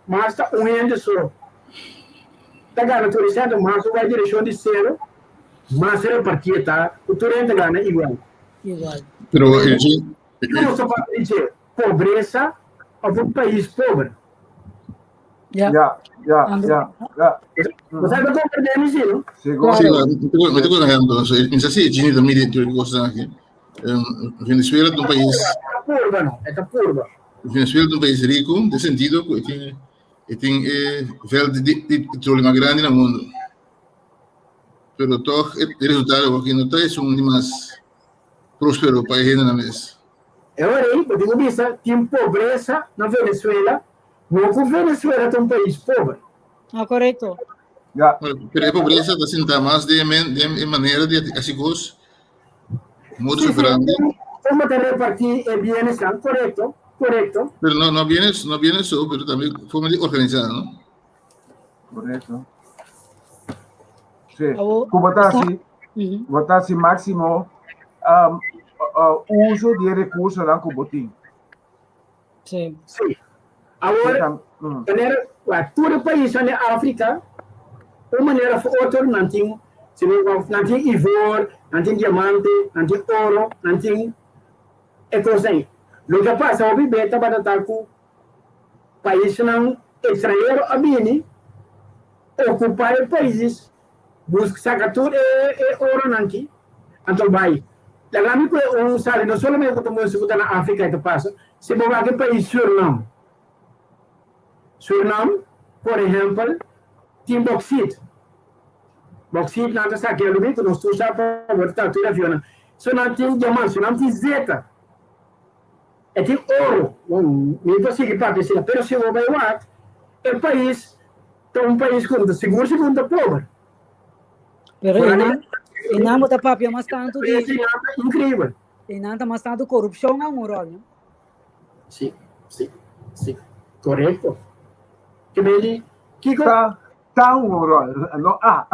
Speaker 1: mas ta un hende so ta gana tur e sèn, anto mas bo bai direkshon di sero, mas repartí e ta, ku tur hende ta gana igual.
Speaker 2: Igual.
Speaker 3: Pero e Gini.
Speaker 1: Kiko nos ta papia di dje? Pobresa òf un pais pober?
Speaker 2: Ja.
Speaker 4: Ja, ja, ja, ja.
Speaker 1: Bo sa ta comprende mi si, no?
Speaker 4: Sigur.
Speaker 3: Sí, mi ta un ejemplo. So, mi sa si Gini ta midi tur cosnan aki. Venezuela ta un pais...
Speaker 1: E ta purba, no? E ta purba.
Speaker 3: Venezuela ta un pais rico, den sentido cu e tin e tin e veld di di petroleo mas grandi na mundo. Pero toch e resultado aki no ta esun di mas prospero pa e hendenan mes.
Speaker 1: E ora ei, bo tin ku bisa, tin pobresa na Venezuela, no ku Venezuela ta un pais pober.
Speaker 2: Ah, korekto.
Speaker 4: Ja.
Speaker 3: Pero e pobresa ta sinta mas den e manera di hasi kos, modus
Speaker 1: Sí, sí,
Speaker 3: operandi.
Speaker 1: Komo ta repartí e bienesnan, korekto, korekto.
Speaker 3: Pero no, no bienes, no bienes so, pero tambe forma di organisá, no?
Speaker 4: Korekto. Sí.
Speaker 2: Awo,
Speaker 4: Ku bo ta
Speaker 2: sa-
Speaker 4: hasi,
Speaker 2: Mhm.
Speaker 4: bo ta hasi máksimo um, uh, uso di e rekursonan ku bo tin.
Speaker 2: Sí.
Speaker 1: Sí. Awor,
Speaker 4: Tam- mm.
Speaker 1: manera, wa, tur e paisnan di Afrika. Un manera of otro nan tin, si bo wak, nan tin ivor, nan tin diamante, nan tin oro, nan tin e kosnan ei. Loke a pasa hopi be tabata ta ku paisnan ekstranhero a bini okupá e paises, buska saka tur e e oronan aki, anto bai. Laga mi ku e un sali no solamente ku ta muestra ku ta na Afrika e ta pasa, si bo wak e pais Surinam, Surinam, por ehèmpel, tin bòksit. Bòksit nan ta saki alumí ku nos tur sa pa bo ta tur avionnan. So nan tin diamant, Surinam tin zeta, e tin oro. Bon, mi por sigui papia asina, pero si bo bai wak, e pais ta un pais ku ta sigur sigur ta pober.
Speaker 2: Pero einan, einan bo ta papia mas tantu di.
Speaker 1: Inkreibel.
Speaker 2: Einan ta mas tantu korupshon a un ròl, no?
Speaker 1: Sí, sí, sí. Correcto. Ke medi, Kiko?
Speaker 4: Ta, ta un rol, no a.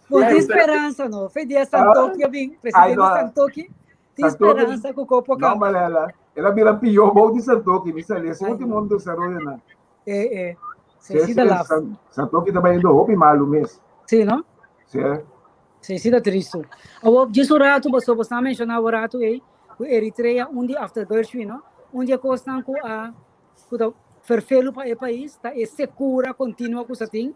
Speaker 2: Bon, tin speransa, no? Fe dia Santoki a bin, presidente Santoki, tin speransa ku kopo
Speaker 4: No, Malela, el a bira pió bou di Santoki, mi sali, ese último desaroyo na.
Speaker 2: Eh, eh. Sí, sí, sí,
Speaker 4: Santoki ta bayendo hopi malu mes.
Speaker 2: Sí, no?
Speaker 4: Sí.
Speaker 2: Sí, sí ta tristu. Awor, djis un ratu, pasobra bo sa menshoná un ratu ei, ku Eritrea un di after Gershwin, no? Un di e kosnan ku a ku ta ferfelu pa e pais ta e sekura kontinua ku sa tin.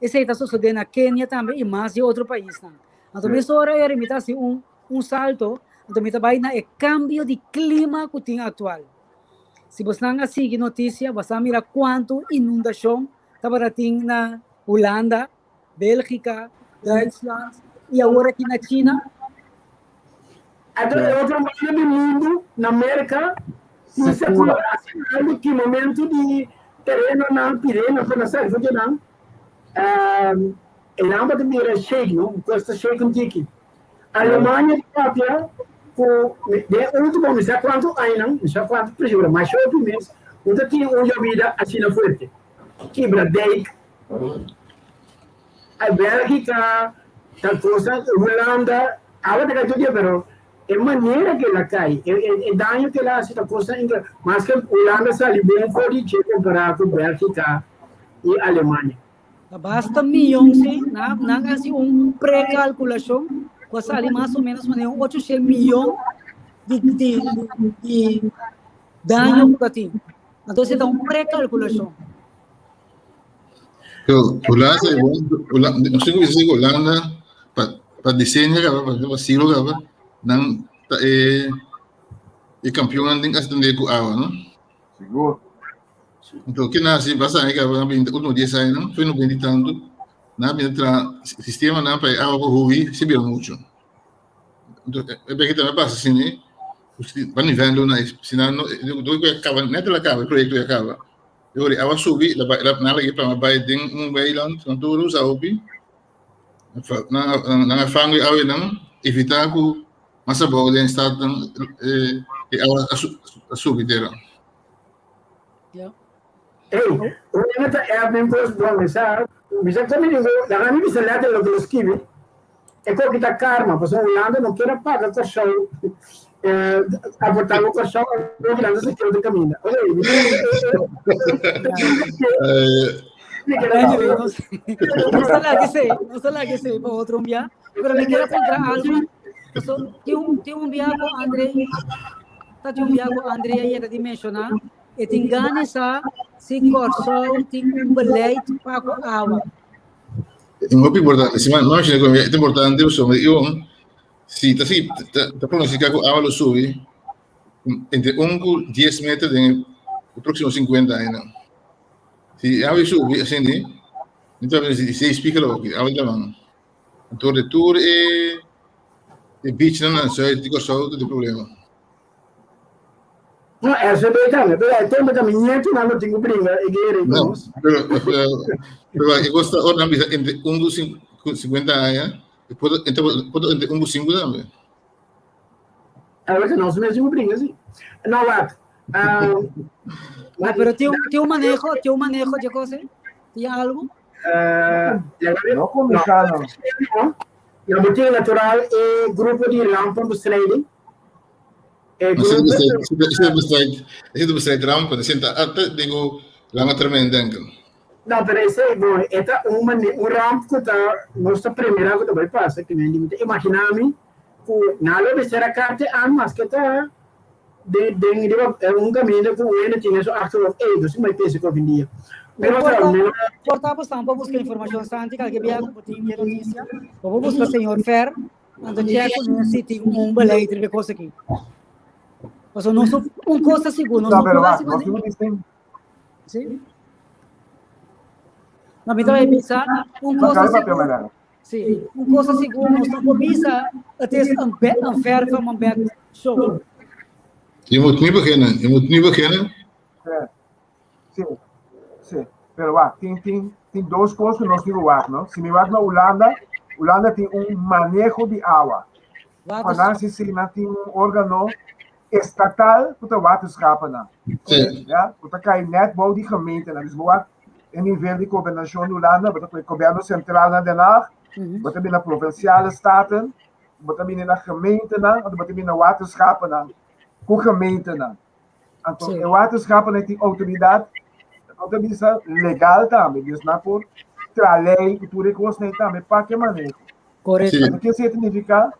Speaker 2: Esei ta sosodé na Kenia tambe i mas di otro paisnan. Anto mesora eri mi ta hasi un un salto, anto mi ta bai na e kambio di klima ku tin aktual. Si bosnan a sigui notisia, bo sa mira kuantu inundashon tabata tin na Hulanda, Bélgica, Duitsland y awor aki na China.
Speaker 1: Anto e otro banda di mundu, na Merka, tin sekura asina algu kimamentu di terenonan, pirena pa na sali for dje-nan. E nan bo ta mira shake, no? Kos ta shake un tiki. Alemania ta papia ku den e ultimo mi sa kuantu añanan, mi sa kuantu presi, pero masha hopi mes, no ta tin un yobida asina fuerte. Kibra dijk, Ay Bélgica, tal cosa, Hulanda, awa ta cay tur dia, pero e manera que el a cay, e, e, e daño que el a haci ta cosa increíble. Mas que Hulanda sali bon for di dje compará cu Bélgica y Alemania.
Speaker 2: Ta basta miyon sí, na, nan a hasi un precalculacion cu a sali mas o menos manera un 800 miyon di, di, di daño cu ta tin. Entonces ta un precalculacion.
Speaker 3: Pero Holanda e bon, Holanda, no sé cómo se dice Holanda, pa, pa diseño kaba, pa, pa siglo kaba, nan ta e, e campeón den atender ku awa, no?
Speaker 4: Sigur.
Speaker 3: Então, que nasce, basta aí kaba, na último 10 anos, não? Foi no 20 tanto, na bin tra sistema na pa awa ko huwi, se bira mucho. Então, é bem que também passa assim, né? Pa nivel na, senão, no, do que acaba, net la acaba, o projeto acaba. E ora awa subi, la bai, la, nan a lag'é plama bai den un weiland, nan tur usa hopi. Nan, nan a fangu e awa einan, evitá ku mas abou den stad nan e, e awa a, su, a subi tera.
Speaker 2: Ja.
Speaker 1: Ei, ora ta app kos bon, mi sa, mi sa komo digo, laga mi bisa letter loke lo skibi. E koki ta karma, pasobra Hulanda no kier a paga Kòrsou, aportá ku Kòrsou, awor Hulanda se keda den kaminda. Oye, mi
Speaker 2: Anyway, nos, nos ta laga esei, nos ta laga esei pa otro un bia. Pero mi kier a puntra algo. So, tin un, tin un bia ku André, ta tin un bia ku André a yega di menshoná, e tin gana sa si Kòrsou tin un beleid pa ku awa.
Speaker 3: É muito importante. Si mano, imagina como é importante o sobre eu, si ta si ta ta pronostica que água lo sube entre 1 e 10 metros en el próximo 50 años. Si água sube assim, né? Então, si seis pica lo, água da mão. Então, de tour e e beach na zuid di Kòrsou ta problema.
Speaker 1: No, RCB tambe, pero e tempo tambe nieto nan lo tin ku bringa e guera ku
Speaker 3: No,
Speaker 1: nos.
Speaker 3: pero, pero, pero e gosta ora nan bisa entre 1 ku 50 aña, e por entre por entre 1 ku 5 tambe.
Speaker 1: A ver, nos mes tin ku bringa si. No, wak. Um,
Speaker 2: No, pero tin un, tin un maneho, tin un maneho di cosa, tin algo?
Speaker 4: No kuminsá no.
Speaker 1: No, na botin natural e grupo di rampenbestrijding. E grupo
Speaker 3: Ese bestrijd, ese bestrijd rampen, senta, ah, digo, lange termijn denken.
Speaker 1: No, pero esei, bon, e ta un mane, un ramp ku ta, nos ta premira ku ta bai pasa, ke men di mi ta imaginá mi ku nan lo mester a karte an maske ta den, den riba un kaminda ku un hende tin su achterhoofd, ey, nos tin bai pensa ku hopi dia.
Speaker 2: Pero
Speaker 1: Pero,
Speaker 2: por ta,
Speaker 1: mi no,
Speaker 2: por ta bosnan por buska informashon Santi, kalke bia ku bo tin di e notisia, bo por buska señor Fer, anto check ku nan si tin un beleid riba e kos aki. Pasobra nos no, un kos ta sigur, nos
Speaker 4: No,
Speaker 2: no
Speaker 4: pero
Speaker 2: por
Speaker 4: wak,
Speaker 2: hasi
Speaker 4: nos
Speaker 2: manera.
Speaker 4: tin ku distin.
Speaker 2: Sí. No, mi ta bisa, un
Speaker 4: No,
Speaker 2: cosa
Speaker 4: kaba papia,
Speaker 2: sigur,
Speaker 4: Mariana.
Speaker 2: sí, un cosa sigur, nos no por bisa, het is een, be- een ver van mijn bed show.
Speaker 3: Je moet nu beginnen. Je moet nu beginnen.
Speaker 4: Sí, sí, sí. Pero wak, tin, tin, tin dos kos ku nos tin ku wak, no? Si mi wak na Hulanda, Hulanda tin un maneho di awa. Pa
Speaker 2: Water
Speaker 4: nan si si nan tin un órgano estatal ku ta waterschapennan.
Speaker 3: Sí.
Speaker 4: Ja, ku ta kai net bou di gemeentenan. Dus bo wak e nivel di gobernashon di Hulanda, bo ta kue gobierno sentral na Den Haag, bo ta bini na provinciale staten, bo ta bini na gemeentenan, anto bo ta bini na waterschapennan ku gemeentenan. Anto
Speaker 2: Sí.
Speaker 4: e waterschapennan tin outoridat, no ta bisa legal tambe, dus nan por traha lei ku tur e kosnan tambe pa ke maneho.
Speaker 2: Correcto.
Speaker 3: Sí.
Speaker 4: Anto ke esei significa?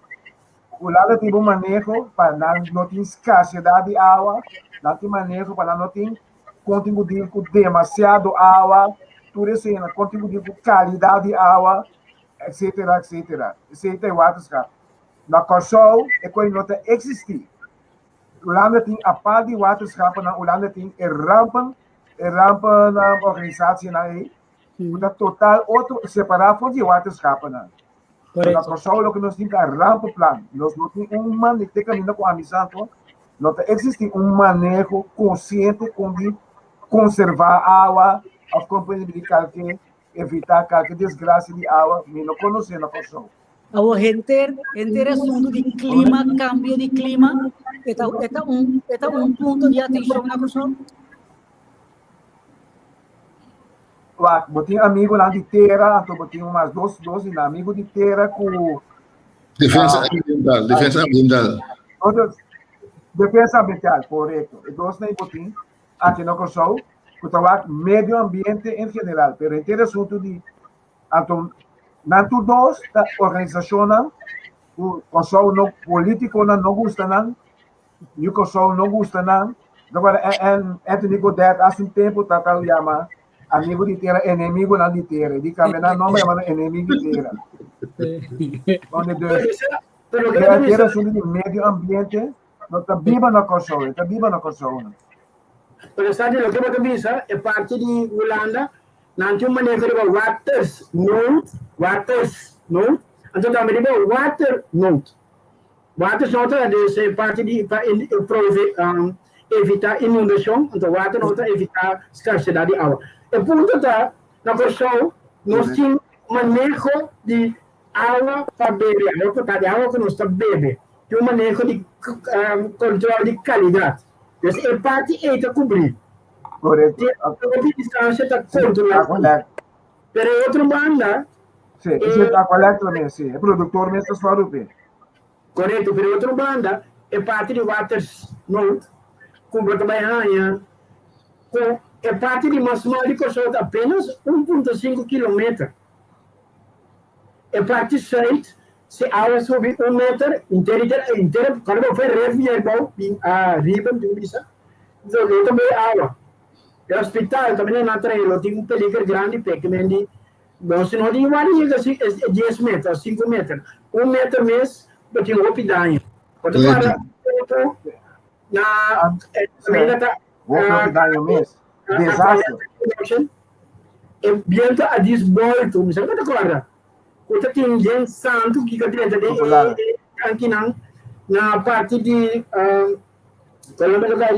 Speaker 4: Hulanda tin bon maneho pa nan no tin skarsedat di awa, nan tin maneho pa nan no tin kontribuí ku demasiado awa, tur esei nan kontribuí ku kalidat di awa, etsetera, etsetera. Esei ta e waterschap. Na Kòrsou e kos no ta eksistí. Hulanda tin apart di waterschappen, Hulanda tin e rampen, e rampen organisatienan ei, ku ta total otro separá for di e waterschappen. Na
Speaker 2: Correcto.
Speaker 4: Kòrsou loke nos tin ta rampenplan. Nos no tin un maneho, te kaminda ku ami sa anto, no ta eksistí un maneho konsiente kon di konservá awa òf kon por di kalke evitá kalke desgrasia di awa, mi no konosé na Kòrsou.
Speaker 2: Awor henter, henter asuntu di klima, kambio di klima, e ta, e ta un, e ta un punto di atenshon na Kòrsou?
Speaker 4: Wak, bo tin amigonan di tera, anto bo tin mas dos, dos di nan amigo di tera ku
Speaker 3: Defensa
Speaker 4: ah,
Speaker 3: ambiental, defensa ambiental.
Speaker 4: otro, defensa ambiental, korekto. E dos nan bo tin aki na Kòrsou, ku ta wak medio ambiente en general, pero henter asuntu di, anto nan tur dos ta organisashonnan ku Kòrsou no, polítikonan no gusta nan, Yu Kòrsou no gusta nan. Agora, Anthony Godett hace un tempo ta ta yama amigo di tera enemigunan di tera. Di cambia nan nomber yama nan enemigo di tera. Donde dus
Speaker 1: Pero loke
Speaker 4: e
Speaker 1: ta
Speaker 4: tera
Speaker 1: bisa,
Speaker 4: asunto di medio ambiente no ta biba na Kòrsou, e ta biba na Kòrsou nan.
Speaker 1: pero sa di loke bo ta bisa, e parti di Hulanda, nan tin un maneho riba watersnood, watersnood, anto tambe riba waternood. Water no ta dus e parti di pa prove evita inundacion, anto water no ta evita scarsedad di awa. E punto ta, na Kòrsou nos tin maneho di awa pa bebe, awa potabel, awa ku nos ta bebe. Tin un maneho di control di calidad. Dus e parti ei ta cubri.
Speaker 4: Correcto.
Speaker 1: Tin hopi instancia ta
Speaker 4: Sí,
Speaker 1: controla.
Speaker 4: Aqualectra.
Speaker 1: Pero e otro banda,
Speaker 4: Sí, e Aqualectra mes, sí. E productor mes ta sòru p'e.
Speaker 1: Korekto, pero e otro banda, e parti di Watersnood ku bo ta bai haña ku e parti di mas mal di Kòrsou ta apenas 1.5 kilometer. E parti sùit, si awa subi un meter, inter inter, kòrda bo fue ref di erbou bin ariba, mi tin ku bisa, lo ta bai awa. E hospital kaminda nan traha lo tin un peliger grandi p'e ke men di Bon, si no tin wak yega si e dies meter of sinku meter, un meter mes bo tin hopi daño. Bo ta para tempu na kaminda ta
Speaker 4: Hopi hopi daño mes. Desaster.
Speaker 1: E biento a dis bolto, mi sa ku ta kòrda, ku ta tin den santu ki ka drenta den e tankinan na parti di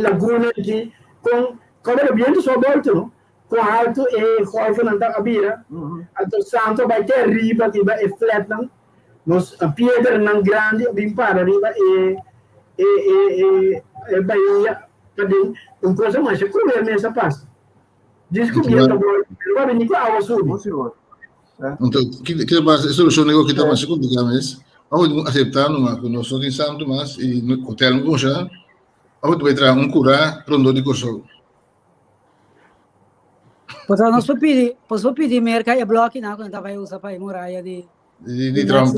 Speaker 1: laguna aki kon kòrda biento so a bolto no. Kon haltu e golfnan ta a bira, anto santu a bai te riba riba e flatnan, nos piedranan grandi a bin para riba e e e e e bahia paden, un cosa masha cruel mes a pasa. Dice cu biento a boi, pero bo a bini cu awa subi.
Speaker 3: Anto, ki ta pasa? E solucion nego ki ta masha complicado mes. Abo acepta numa cu nos no tin santu mas y hotel no funciona. Abo ta bai traha un cura rondó di Corsou.
Speaker 2: Pues nos por pidi, pues por pidi merca e bloki na ku ta usa pa e muralla di
Speaker 3: di Trump.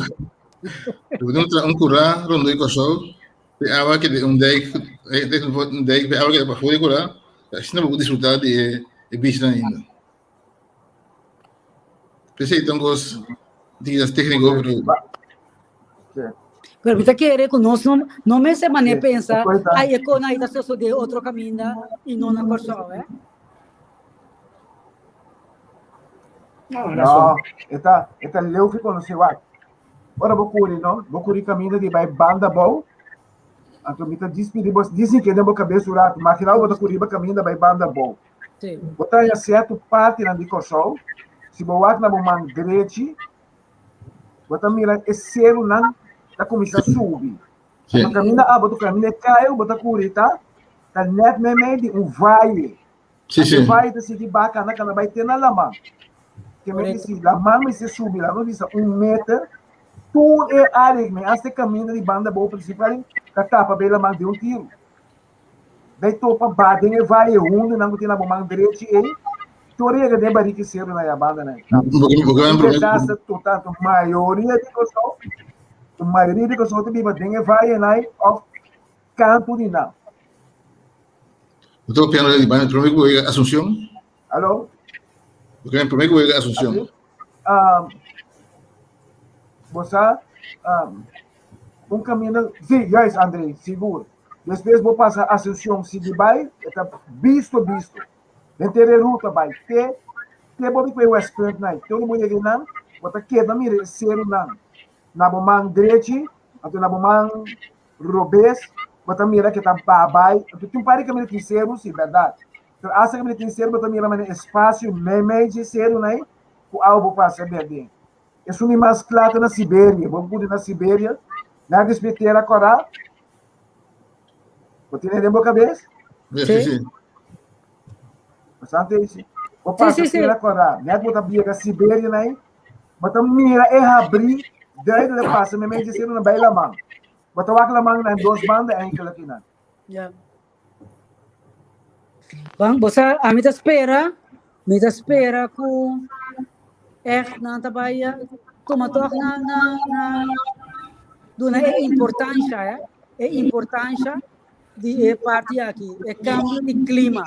Speaker 3: Un un curá rondó di Kòrsou, e awa ke un dijk, un dijk, e awa ke pa for di curá, asina bo por disfrutá di e e beachnan ainda. P'esei ta un kos di tékniko, pero
Speaker 2: Pero mi ta kere ku nos no, no mester manera pensa, ai e kona ai ta sosodé otro kaminda i no na Kòrsou, eh?
Speaker 1: No,
Speaker 4: No, e ta leu fi konosé wak. Ora bo kuri, no? Bo kuri kaminda di bai banda bou. Anto mi ta dispidi bo, dicen ke den bo kabes un ratu, magina bo ta kuri riba kaminda bai banda bou.
Speaker 2: Sí.
Speaker 4: Bo ta haña sierto partinan di Kòrsou, si bo wak na bo man drechi, Bo ta mira e serunan ta kuminsá subi.
Speaker 3: Sí.
Speaker 4: Anto kaminda abo tu kaminda e kai bo ta kuri ta ta nèt meimei di un vaye.
Speaker 3: Sí,
Speaker 4: Anto
Speaker 3: sí.
Speaker 4: e vaye ta sigui baha kana kana bai te na laman. Ke men
Speaker 2: Correcto.
Speaker 4: si laman mester subi laga nos bisa un meter tur e área me hasta e kaminda di banda abou principal ta tapa bei laman den un tiru. Bay topa ba den e valle hundu nan ku tin na bo man drechi ei, tur yega den bariki seru na ya banda nan. Un desastre total. Mayoria di Kòrsou, mayoria di Kòrsou ta biba den e valle nai òf kantu di nan.
Speaker 3: Bo ta papiando di banda promé ku bo yega Asunción?
Speaker 4: Alo?
Speaker 3: Bo ta promé ku bo yega Asunción?
Speaker 4: Bo sa, un kaminda, sí, juist André, sigur. Despues bo pasa Asunción sigui bai, e ta bisto bisto. Henter e ruta bai te te bo di ku e Westpunt nai. Te ora bo yega einan, bo ta keda mira e serunan na bo man drechi, anto na bo man robes bo ta mira ke ta ba bai. Anto tin un par di kaminda tin seru, si, bèrdat. Pero asta kaminda tin seru bo ta mira manera espasio meimei dje serunan ei ku awa bo pasa bèrdé. Esun di mas kla ta na Siberia. Bo budi na Siberia, na despues tera kòrá. Bo tene den bo kabes?
Speaker 3: Sí, sí, sí.
Speaker 4: Bastante isi. Bo pasa tera kòrá. Net bo ta biega Siberia nai, bo ta mira e habrí duidelijk pasa meimei dje seru na bai laman. Bo ta wak laman na dos banda enkele kinan.
Speaker 2: Ja. Ban, bo sa, a mi ta spera, mi ta spera ku echt nan ta bai tuma toch na, na, na duna e importancia, eh, e importancia di e parti aki, e cambio di clima.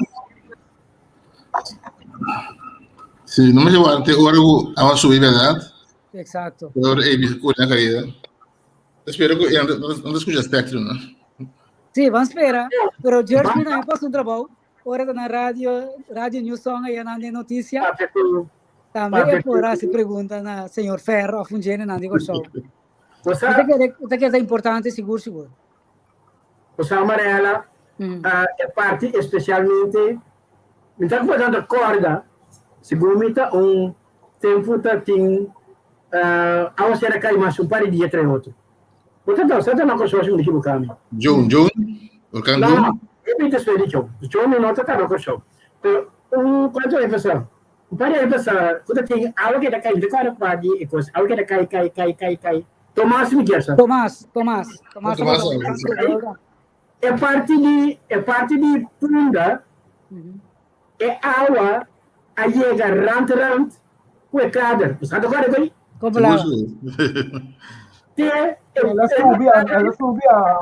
Speaker 3: Sí, no me se wante ora ku awa subi, verdad?
Speaker 2: Exacto.
Speaker 3: Ora e bisa ku na caída. Espero ku no ta skucha Spectrum, no?
Speaker 2: Sí, van spera. Pero George mi también pasa un trabajo. Ora na radio, Radio New Song ahí nan de noticia. También e por hacer pregunta na señor Ferro of un gene nan di Kòrsou. Esta que esta que importante sigur sigur.
Speaker 1: Cosa amarela, e parti especialmente, mi ta comenzando corda, segun mi ta un tempo ta tin awa sera kai mas un par di dia trae otro. Bo ta sa ta na Kòrsou si mi no ekiboká mi.
Speaker 3: Joan, Joan? Orkan
Speaker 1: No,
Speaker 3: Joan?
Speaker 1: no, e bin despues di Joan. Joan mi no ta ta na Kòrsou. Pero un kuantu aña pasá, un par di aña pasá ku ta tin awa ke ta kai, mi ta kòrda kua di e kos, awa ke ta kai, kai, kai, kai, kai. Tomas mi kier sa.
Speaker 2: Tomas, Tomas, Tomas
Speaker 3: Tomas,
Speaker 2: tabata.
Speaker 1: E parti di e parti di Punda e awa a yega rand rand ku e kader. Bo sa ta kòrda ku ei?
Speaker 2: Komo la?
Speaker 1: Te e
Speaker 4: El a subi, el a subi a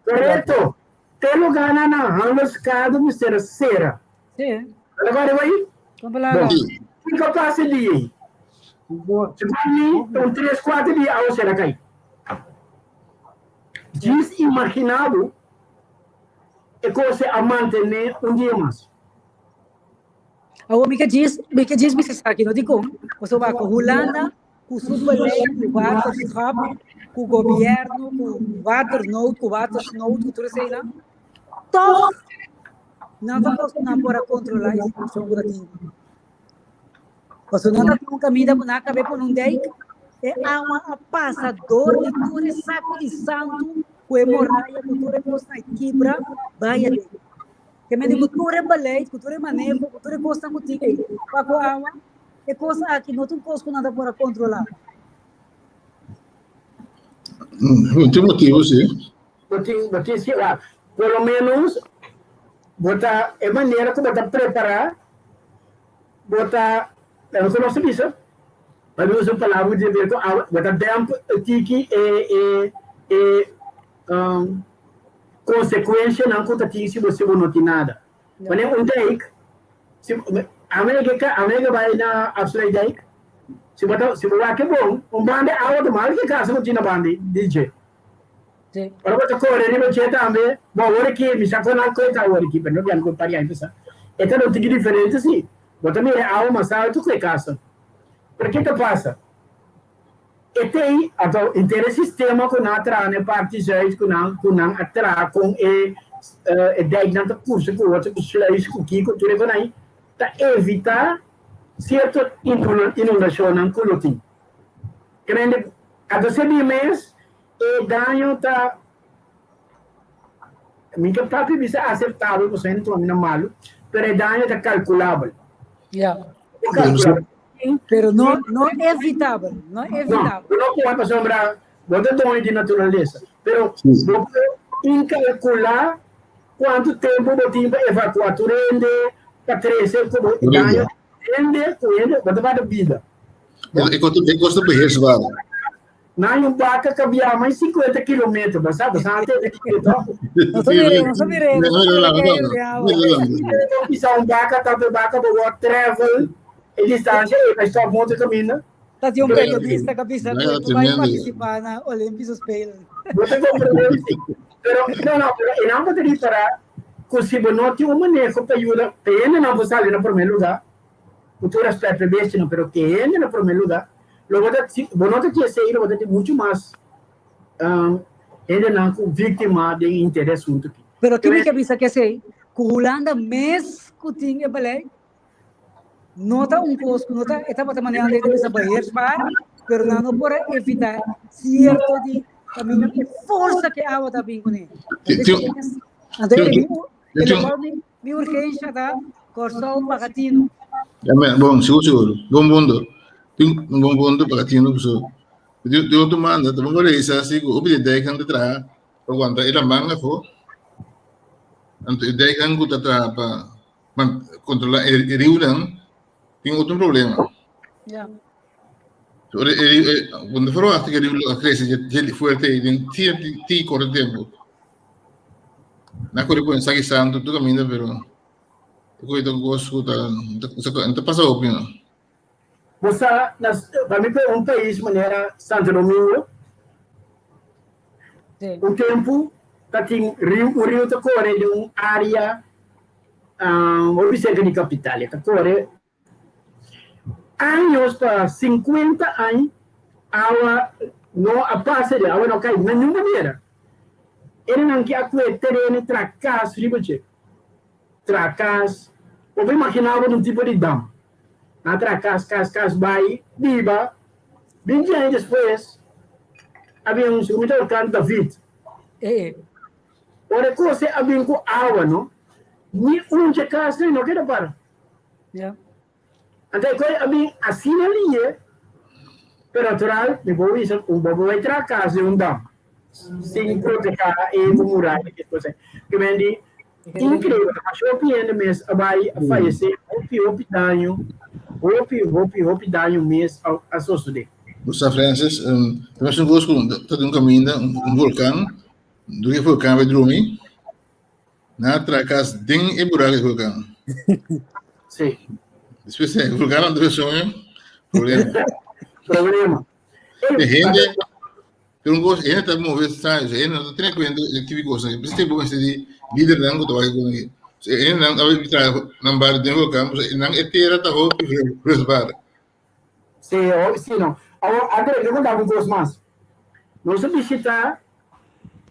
Speaker 1: Korekto. Te lugánan na Handelskade mester a sera.
Speaker 2: Sí.
Speaker 1: Bo ta kòrda ku ei?
Speaker 2: Komo la?
Speaker 1: Bon. Kiko pasa di ei? Segun mi, un tres kuater dia awa sera kai. Djis imaginá bo e kos a mantené un dia mas.
Speaker 2: Awor mi ke djis, mi ke djis bisa esaki no dikon, pasobra ku Hulanda ku su beleid ku waterschap, ku gobièrnu, ku waternood, ku watersnood, ku tur eseinan, tòg nan ta kos ku nan por a kontrolá e situashon ku ta tin. Pasobra nan ta tin un kaminda ku nan a kab'é pone un dijk, e awa a pasa dor di tur e saku di santu ku e muraya ku tur e kosnan a kibra bai aden. Ke mende ku tur e beleid, ku tur e maneho, ku tur e kosnan ku tin ei pa ku awa, e kos aki no ta un kos ku nan ta por a kontrolá.
Speaker 3: Bo tin motibu, si.
Speaker 1: Bo tin, bo tin si, wak, por lo menos bo ta, e manera ku bo ta prepará. Bo ta, nos a nos bisa, pa mi usa un palabra ku tin ber ku awa, bo ta demp tiki e e e konsekuenshanan ku ta tin si bo si bo no tin nada. Wanneer un dijk, si ame ke ka ame ke bai na Afsluitdijk, si bo ta si bo wak e bon, un banda awa ta mal ke kasa ku tin na banda di dje. Ora bo ta kore riba dje tambe, bo awor aki mi sa kon nan koe ta awor aki, pero no bian ku pari aña pasa. E ta un tiki diferente si, bo ta mira e awa mas alto ku e kasa. Pero ke ta pasa? E tei, anto henter e sistema ku nan a traha na e parti zuid ku nan ku nan a traha kon e e dijknan ta kursa ku otro ku sluis ku kiko tur e konai ta evita sierto inundashonnan ku lo tin. Krende anto sebi mes e daño ta mi ke papia bisa aseptabel pasobra hende tuma mi na malu pero e daño ta kalkulabel.
Speaker 2: Ya. Pero no, no evitabel, no evitabel.
Speaker 1: No, no por pasobra bo ta doño di naturalesa, pero bo por incalcula cuanto tempo bo tin pa evacua tur hende, pa trece cu bo daño hende, cu hende, bo ta bada bida.
Speaker 3: E costo, e costo beheersbaar.
Speaker 1: Na un baka ka biaha mas 50 kilometer, bo sa, bo sa antes de kiko to.
Speaker 2: No sa mire, no sa mire, no sa mire.
Speaker 1: Pisa un baka, tanto baka bo word travel e distancia e pa stop motor caminda.
Speaker 2: Ta di un periodista ka bisa ku tu bai participar na Olympische Spelen.
Speaker 1: Bo ta comprende si. Pero no no, pero e nan bo ta ripara ku si bo no tin un maneho pa yuda, pe hende nan por sali na primer lugar, ku tur respet pa e bestianan, pero ke hende na primer lugar, Lo bo ta bo no ta tin esei, lo bo ta tin muchu mas hendenan ku víktima den henter e asuntu aki.
Speaker 2: Pero ki mi ke bisa ke esei, ku Hulanda mes ku tin e beleid no ta un kos ku no ta e tabata manera nan ta bisa beheersbaar, pero nan no por a evita sierto di kaminda e forsa ku e awa ta bin kuné. Anto e lokual mi urgensha ta Kòrsou paga tinu.
Speaker 3: Bon, sigur sigur. Bon punto. Tin un bon punto paga tinu paso. Di otro manda ta bon reisa si ku hopi di dijknan ta traha pa wanta e laman afó. Anto e dijknan ku ta traha pa kontrola e riunan tin otro problema.
Speaker 2: Ja.
Speaker 3: So, e, e, e, cuando verwacht que riu a crece je fuerte den ti ti corto tempo. Na corre con saki santo tu caminda pero Koe ta kos ku ta ta pasa hopi no.
Speaker 1: Bo sa, pa mi un pais manera Santo Domingo, un tempu ta tin riu, un riu ta kore den un área hopi serka di kapital, e ta kore años pa 50 aña awa no a pasa di awa no kai na ningun manera. Erenan ki a kue tereno tra kas riba dje. Traha kas, bo por imaginá bo un tipo di dam. Nan a traha kas, kas, kas bai biba. Binti aña despues a bin un segun mi ta orkan David. Ora e kos a bin ku awa no, ni un dje kas no keda para. Anto e kos a bin asina liye, pero natural mi por bisa ku bo por bai traha kas den un dam sin protehá e ku muraya i kos asina. Ke men di Increíble, masha hopi hende mes a bai a fayece, hopi hopi daño, hopi hopi hopi daño mes a a sosode.
Speaker 3: Gusta Francis, um, ta mes un kos ku ta di un kaminda, un, un volkan, duri e volkan bai drumi, na traha kas den e buraku di volkan.
Speaker 1: Sí.
Speaker 3: Despues e volkan a drumi soño, problema.
Speaker 1: Problema.
Speaker 3: E hende, pero un kos, hende ta move straño, hende no ta tene kuenta e tipo di kosnan. Por eso bo mester di lidernan ku ta wak kon e. Hendenan a bai traha nan bario den volkan, pasobra nan e tera ta hopi vruchtbaar.
Speaker 1: Sí, hopi sí no. Awor, André, mi konta bo un kos mas. Nos a bishita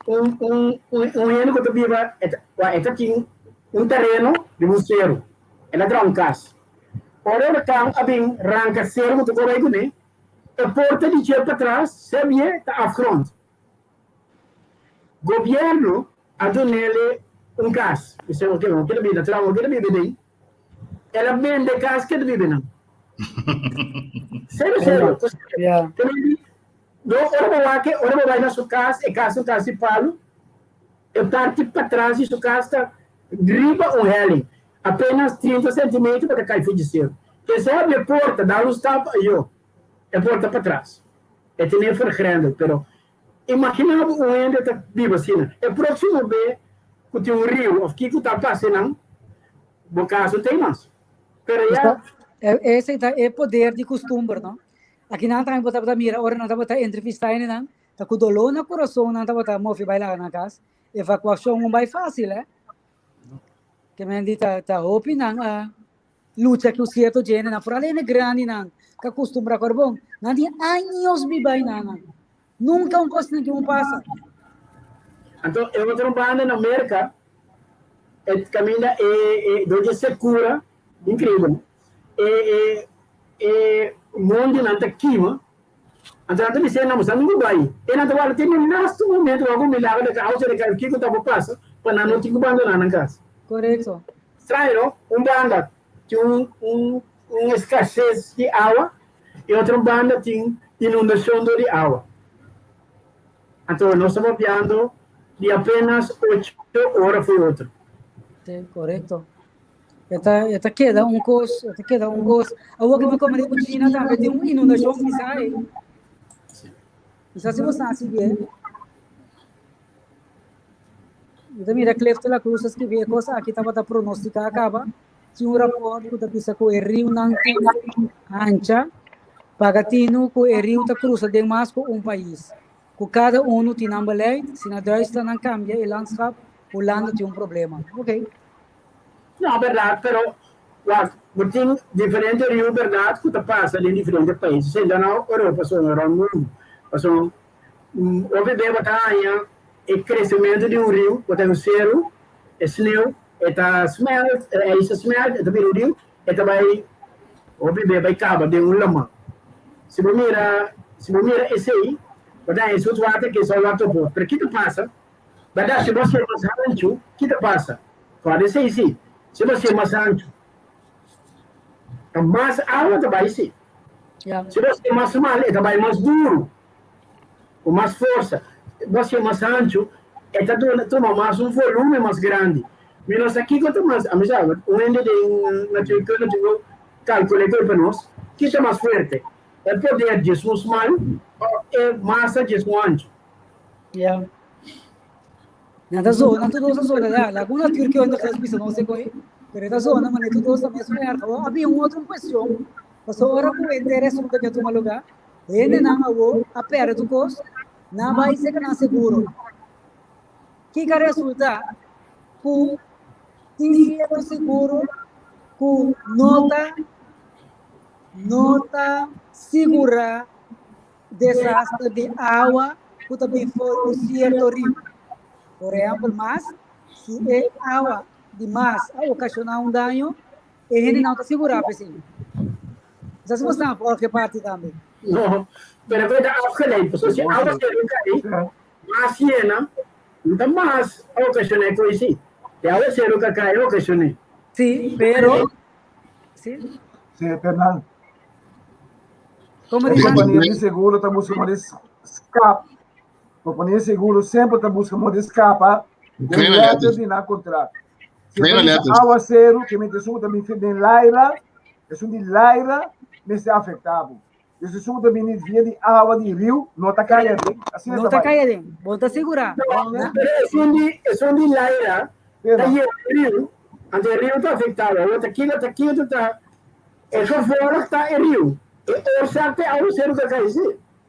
Speaker 1: un un un hende ku ta biba, e ta tin un tereno riba un seru. El a traha un kas. Ora orkan a bin ranka seru ku ta kore kuné, E porta di dje patras sebie ta afgrond. Gobierno a dunele un cas. Mi sey oke, no keda biba, natural no keda biba den. El a bende cas keda biba nan. Serio, serio.
Speaker 2: Yeah.
Speaker 1: No, ora bo wak, ora bo bai na su cas, e cas un cas di palo, e parti patras di su cas ta riba un helling. Apenas 30 centimeter pa ta cai for di cero. Ke se habri e porta, dal un stap ayo, e porta patras. E tene vergrendel, pero imagina bo un hende ta biba asina. E proximo be ku tin un riu of kiko ta pasa einan, bo kas no tin mas. Pero ya.
Speaker 2: Esei ta e poder di kustumber, no? Aki nan tambe bo tabata mira ora nan tabata entrevistá hendenan, ta ku doló na kurason nan tabata mofi bai laga nan kas. Evakuashon un bai fásil, eh. Ke men di ta ta hopi nan a lucha ku sierto djentenan, foral hende grandinan ku a kustumbrá ku arbon. Nan tin años biba einan. Nunka un kos asina pasa.
Speaker 1: Anto e otro banda na Merka e kaminda e e dor di e sekura inkribel e e e mondinan ta kima anto nan ta bisa nan bo sa nunka bai e nan ta wak te na lastu momento wak un milagro de auto de kiko ta por pasa pa nan no tin ku bandona nan kas.
Speaker 2: Korekto.
Speaker 1: Straño no un banda tin un un un eskases di awa i otro banda tin inundashon dor di awa. Anto nos ta papiando di apenas ocho ora for otro.
Speaker 2: Sí, korekto. E ta, e ta keda un kos, e ta keda un kos. Awor ku mi komende ku China tambe tin un inundashon pisá ei. No sa si bo sa sigui. Mi ta mira Cliff de la Cruz a skribi e kos aki tabata pronostiká kaba. Tin un rapòrt ku ta bisa ku e riunan tin hancha, paga tinu ku e riu ta krusa den mas ku un pais. Ku kada unu tin nan beleid, si na Duitsland nan kambia e landschap, Hulanda tin un problema. Ok.
Speaker 1: No, bèrdat, pero wak, bo tin diferente riu bèrdat ku ta pasa den diferente pais, senta na Europa so, na rònt mundu. Pasobra Hopi bes bo ta haña e kresementu di un riu, bo ta un seru, e sneu, e ta smelt, e ijs ta smelt, e ta bira un riu, e ta bai hopi bes bai kaba den un laman. Si bo mira, si bo mira esei, bo ta haña e zoetwater ke zoutwater por. Pero ki ta pasa? Bèrdat, si bo hasié mas hanchu, ki ta pasa? Kòrda esei si, si bo hasié mas hanchu, ta mas awa ta bai si. Si bo hasié mas smal, e ta bai mas duru. Ku mas forsa, bo hasié mas anchu, e ta duna tuma mas un volumen mas grandi. Mi no sa kiko ta mas, ami sa, un hende den natuurkunde tin ku kalkul'é tur pa nos, ki ta mas fuerte, e poder djes un smal òf e masa djes un anchu?
Speaker 2: Ya. Nan ta zona, tur dos ta zona ya. Lagun natuurkundige a bisa nos e koi, pero e ta zona manera tur dos ta mesun erg. Awor a bin un otro kuestion, pasobra ora ku henter e asuntu aki a tuma lugá, Hendenan awor a perde tur kos, nan bai seka nan seguro. Kiko a resulta? Ku tin sierto seguro ku no ta no ta sigurá desaster di awa ku ta bin for un sierto riu. Por ehèmpel, mas si e awa di mas a okashoná un daño, E hende no ta sigurá pa esei. Sa si bo sta volg e parti tambe.
Speaker 1: No, pero ku ta afgeleid, pasobra si awa seru kai, mas yena, no ta mas a okashoná e kos así. E awa seru ka kai a okashoné.
Speaker 2: Sí, pero sí.
Speaker 4: Sí, Fernando.
Speaker 2: Como
Speaker 4: E
Speaker 2: di
Speaker 4: kompania di seguro ta buska moda di skap. Kompania di seguro semper ta buska moda di skapa den letter di nan kontrato. Si
Speaker 3: Kleine
Speaker 4: ta bisa
Speaker 3: letters.
Speaker 4: awaseru, ke mester esun ku ta bini den laira, esun di laira mester afektá bo. Dus esun ku ta bini via di awa di riu no ta kai aden. Asina
Speaker 2: No
Speaker 4: ta
Speaker 2: ta
Speaker 4: bai.
Speaker 2: kai aden. Bo ta sigurá.
Speaker 1: No, pero esun di, esun di laira ta
Speaker 4: Pero,
Speaker 1: yega riu, anto e riu ta afektá bo. Awor ta kiko ta kiko ta e gevolg ta e riu. E oorzaak ta e awaseru ku a kai, sí.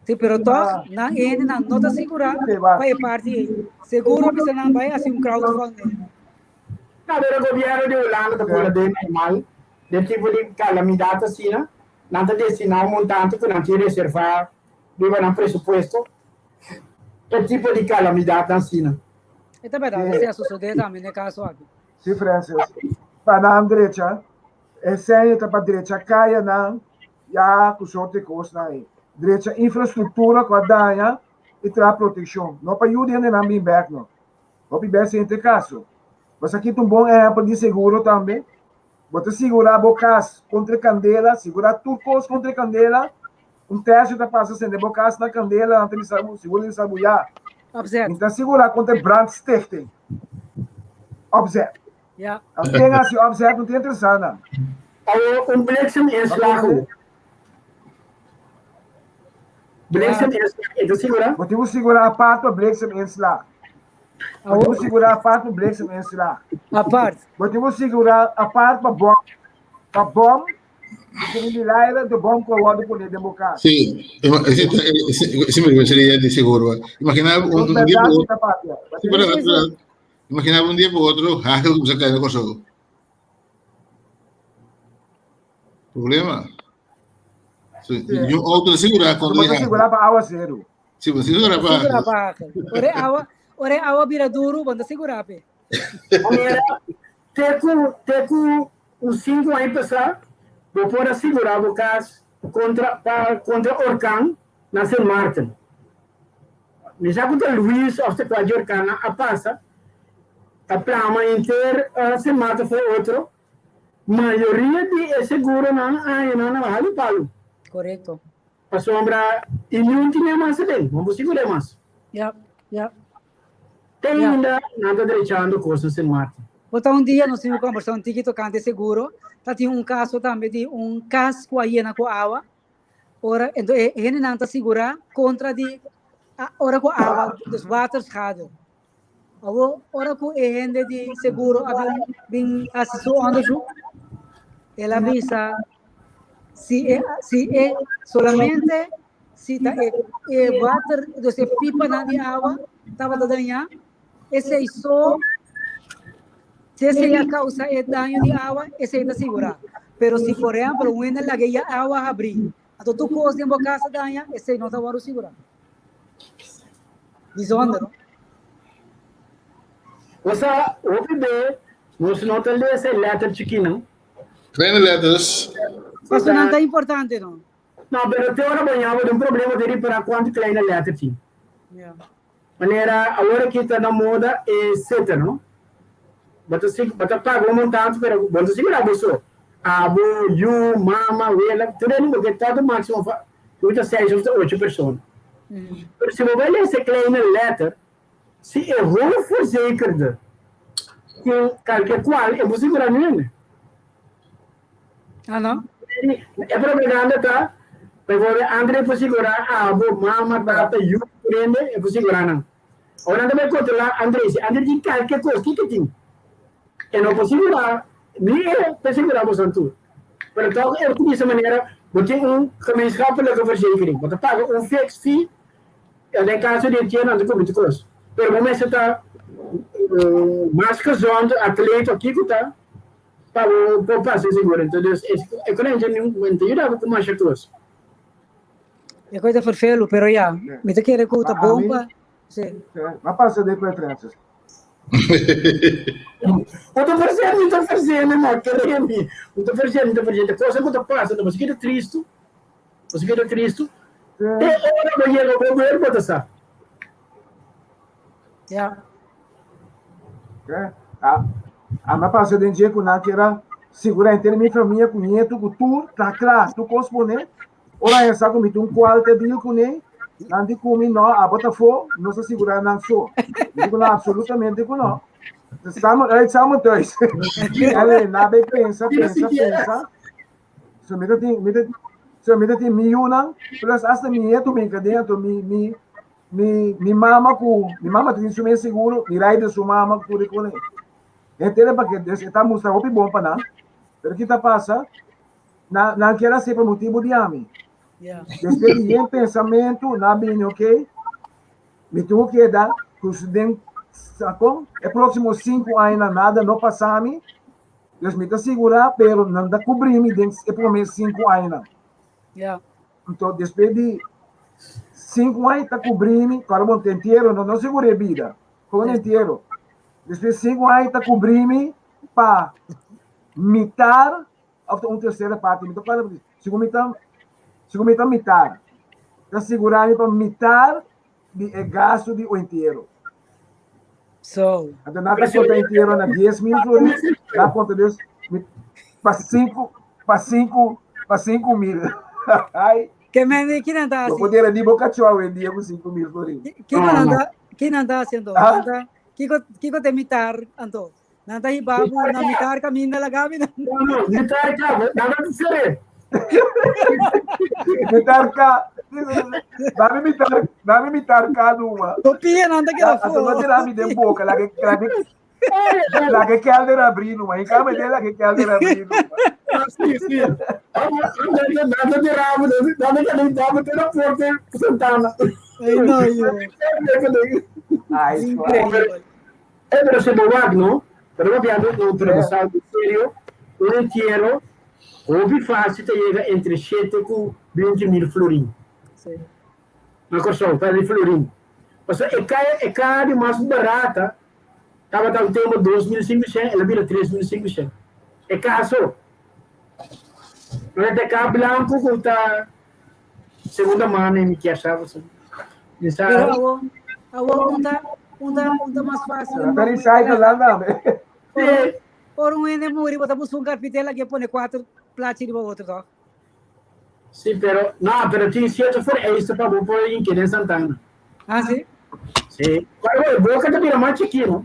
Speaker 2: Sí, pero toch,
Speaker 4: ah,
Speaker 2: nan hendenan no ta sigurá
Speaker 4: sí, va.
Speaker 2: pa e parti ei. Seguro bisa nan bai hasi un crowdfunding.
Speaker 1: No, pero gobierno di Hulanda ta pone den normal, den tipo di calamidad asina, nan ta destina un montante cu nan tin reserva riba nan presupuesto pa tipo di calamidadnan asina.
Speaker 2: E ta berdad, esei a sosode tambe den e caso aki.
Speaker 4: Sí, Francis. Pa nan drecha, e seña ta pa drecha cayanan Ya ku sorte kosnan ei. Drecha infrastruktura ku a daña i traha protekshon. No pa yuda hendenan bin bèk no. Hopi bes hende ta kaso. Bas aki ta un bon ehèmpel di seguro tambe. Bo ta sigurá bo kas kontra e kandela, sigurá tur kos kontra e kandela. Un tèrsio ta pasa sende bo kas na kandela, nan ta bisa bo, seguro ta bisa bo ya.
Speaker 2: Opzet.
Speaker 4: Mi ta sigurá kontra e brandstichting. Opzet.
Speaker 2: Ya.
Speaker 4: Ken hasi opzet no tin interesá nan.
Speaker 1: Awo un bliksem inslag ho. Bliksem inslag, e ta sigura?
Speaker 4: Bo tin ku sigura apart pa bliksem inslag. Bo tin ku sigura apart pa bliksem inslag.
Speaker 2: Apart.
Speaker 4: Bo tin ku sigura apart pa bom. Pa bom, ku tin di laira, de bom ku a wòrdu pone den bo kas.
Speaker 3: Sí, ese me sería de seguro. Imagina un, un día por otro. Sí, pero, imagina un día por otro, hagel kumsa kai na Kòrsou. Problema. So, yung auto na segura
Speaker 4: kontra di segura pa aguacero.
Speaker 3: Sí, bo segura
Speaker 2: pa. Segura pa hagel. Ore awa, ore awa bira duro, bo ta segura pe.
Speaker 1: Mira, te ku te ku un 5 aña pasá, bo por a segura bo kas kontra pa kontra orkan na Sint Maarten. Mi sa ku ta Luis of ta kua di orkan a pasa, a plama henter Sint Maarten for otro. Mayoria di e seguronan a haña nan na baha di palu.
Speaker 2: Korekto.
Speaker 1: Pasobra i niun tin e mas aden, no por sigur'é mas.
Speaker 2: Ya, ya.
Speaker 1: Te ainda nan ta drechando kos na Sint Maarten.
Speaker 2: Bo ta un dia nos tin un kombersashon un tiki tokante seguro. Ta tin un kaso tambe di un kas ku a yena ku awa. Ora, ento e hendenan ta sigurá kontra di ora ku awa, dus waterschade. Awo, ora ku e hende di seguro a bin, bin hasi su onderzoek, el a bisa si e, si e solamente si ta e, e water, dus e pipanan di awa tabata dañá, esei so, si esei a causa e daño di awa, esei ta sigurá. Pero si, por ehempel, un hende laga e awa habrí, anto tur kos den bo kas a daña, esei no ta wòrdu sigurá. Bijzonder, no?
Speaker 1: Osea, hopi be nos no ta lesa e letter chikinan.
Speaker 3: Kleine letters.
Speaker 2: Pasobra nan ta importante, no?
Speaker 1: No, pero te ora bo ña bo den un problema bo ta ripara cuanto kleine letter tin.
Speaker 2: Ja.
Speaker 1: Manera awor aki ta na moda e seta, no? Bo ta sig, bo ta paga un montante, pero bo no ta sigura bo so. Abo, yu, mama, wela, tur hende bo ke ta maximo fa, ku ta seis of ta ocho persona. Pero si bo bai lesa e kleine letter, si e hoofdverzekerde tin kalke kual, e por sigura niun hende.
Speaker 2: Ah, no?
Speaker 1: E propaganda ta, bijvoorbeeld André por sigura abo, mama, tata, yu, tur hende, e por sigura nan. Ora nan ta bai controla André, si André tin kalke kos, kiko tin? E no por sigura, ni e por sigura boso tur. Pero toch e utiliza manera, bo tin un gemeenschappelijke verzekering, bo ta paga un fixed fee, en den caso di entiero nan ta cubri tur kos. Pero bo mester ta mas gezond, atleet of kiko ta, pa bo por pasa e seguro. Entonces, e corriente no ta yuda bo ku masha kos.
Speaker 2: E kos ta ferfelu, pero ya, mi ta kere ku ta bon pa, si.
Speaker 4: Ma pasa den ku e trenses.
Speaker 1: Bo ta ofresé, mi ta ofresé, mi amor, kere mi. Bo ta ofresé, mi ta ofresé. E cosa ku ta pasa, bo keda tristu, bo keda tristu. Te ora bo yega bo ber, bo ta sa.
Speaker 2: Ya.
Speaker 4: Okay. A, a me pasa den dje ku nan kera sigura henter mi famia ku nieto ku tur ta kla, tur kos pone. Ora hen sa ku mi tin un kualta deal kuné, nan di ku mi no, abo ta fo, nos ta sigura nan so. Mi di ku nan absolutamente ku no. Samen uit, samen thuis. Ale, na be pensa, pensa, pensa. So mi ta tin, mi ta, so mi ta tin mi yunan, plus hasta mi nieto mi ka den, anto mi, mi, mi, mi mama ku, mi mama tin su mes seguro, mi rider su mama ku tur e kone. Henter e paket, dus e ta mustra hopi bon pa nan. Pero ki ta pasa? Nan, nan kier hasi pa motibu di ami.
Speaker 2: Yeah.
Speaker 4: Despues di yen pensamentu, nan bini, ok, mi tin ku keda ku su den sakon, e próksimo sinku añanan nada no pasa mi, dus mi ta sigurá, pero nan ta kubri mi den e promé sinku añanan.
Speaker 2: Yeah.
Speaker 4: Anto despues di sinku aña ta kubri mi, kòrda bon, te entiero, no, no sigur'é bida, kon entiero. Despues sinku aña ta kubri mi pa mitar of ta un tercera parte, mi ta kòrda, segun mi ta, segun mi ta mitar, ta sigurá mi pa mitar di e gasto di un entiero.
Speaker 2: So.
Speaker 4: Anto nan ta konta entiero na 10.000 florin, nan konta dus pa sinku, pa sinku, pa 5.000. Ai.
Speaker 2: Ke men ki nan ta
Speaker 4: Bo
Speaker 2: hasi?
Speaker 4: poder di bo kachó awendia ku 5.000 florin.
Speaker 2: Kiko nan ta, ki nan ta hasi anto?
Speaker 4: Ah?
Speaker 2: Nan ta, kiko, kiko te mitar anto? Nan ta hiba bo na mitar kaminda laga mi nan.
Speaker 1: No, no, mitar ka, nan ta sere.
Speaker 4: Mitar ka. Dame mitar, dame mitar ka numa.
Speaker 2: To pia nan ta keda
Speaker 4: fo. Ato no tira mi den boca, la que la que la que kelder abri numa. In kama de la que kelder abri numa.
Speaker 1: Sí, sí. Nada de rabo, nada que nem dava ter a porta Santana.
Speaker 2: Ai, no, yo.
Speaker 4: Ai,
Speaker 2: Increíble.
Speaker 1: Eh, pero si bo wak, no? Pero papiando, no, pero bo sa algo serio, un entiero hopi fácil ta yega entre shete ku binti mil florin.
Speaker 2: Sí.
Speaker 1: Na Kòrsou, ta di florin. Pasobra e kaya, e kaya di mas barata tabata un tempu 2500, el a bira 3500. E kaso. Pero ta ka blanku ku ta Segunda mano mi kier sa boso. Mi sa.
Speaker 2: Pero awo, awo unta, unta, unta mas fácil.
Speaker 4: Ta recycle lá na.
Speaker 2: Ora, ora un hende muri, bota busca un carpintero que pone cuatro plachi riba otro, toch?
Speaker 1: Sí, pero no, pero tin cierto vereiste pa bo por inquilin en Santana.
Speaker 2: Ah, sí?
Speaker 1: Sí. Pero e boca ta bira mas chikí, no?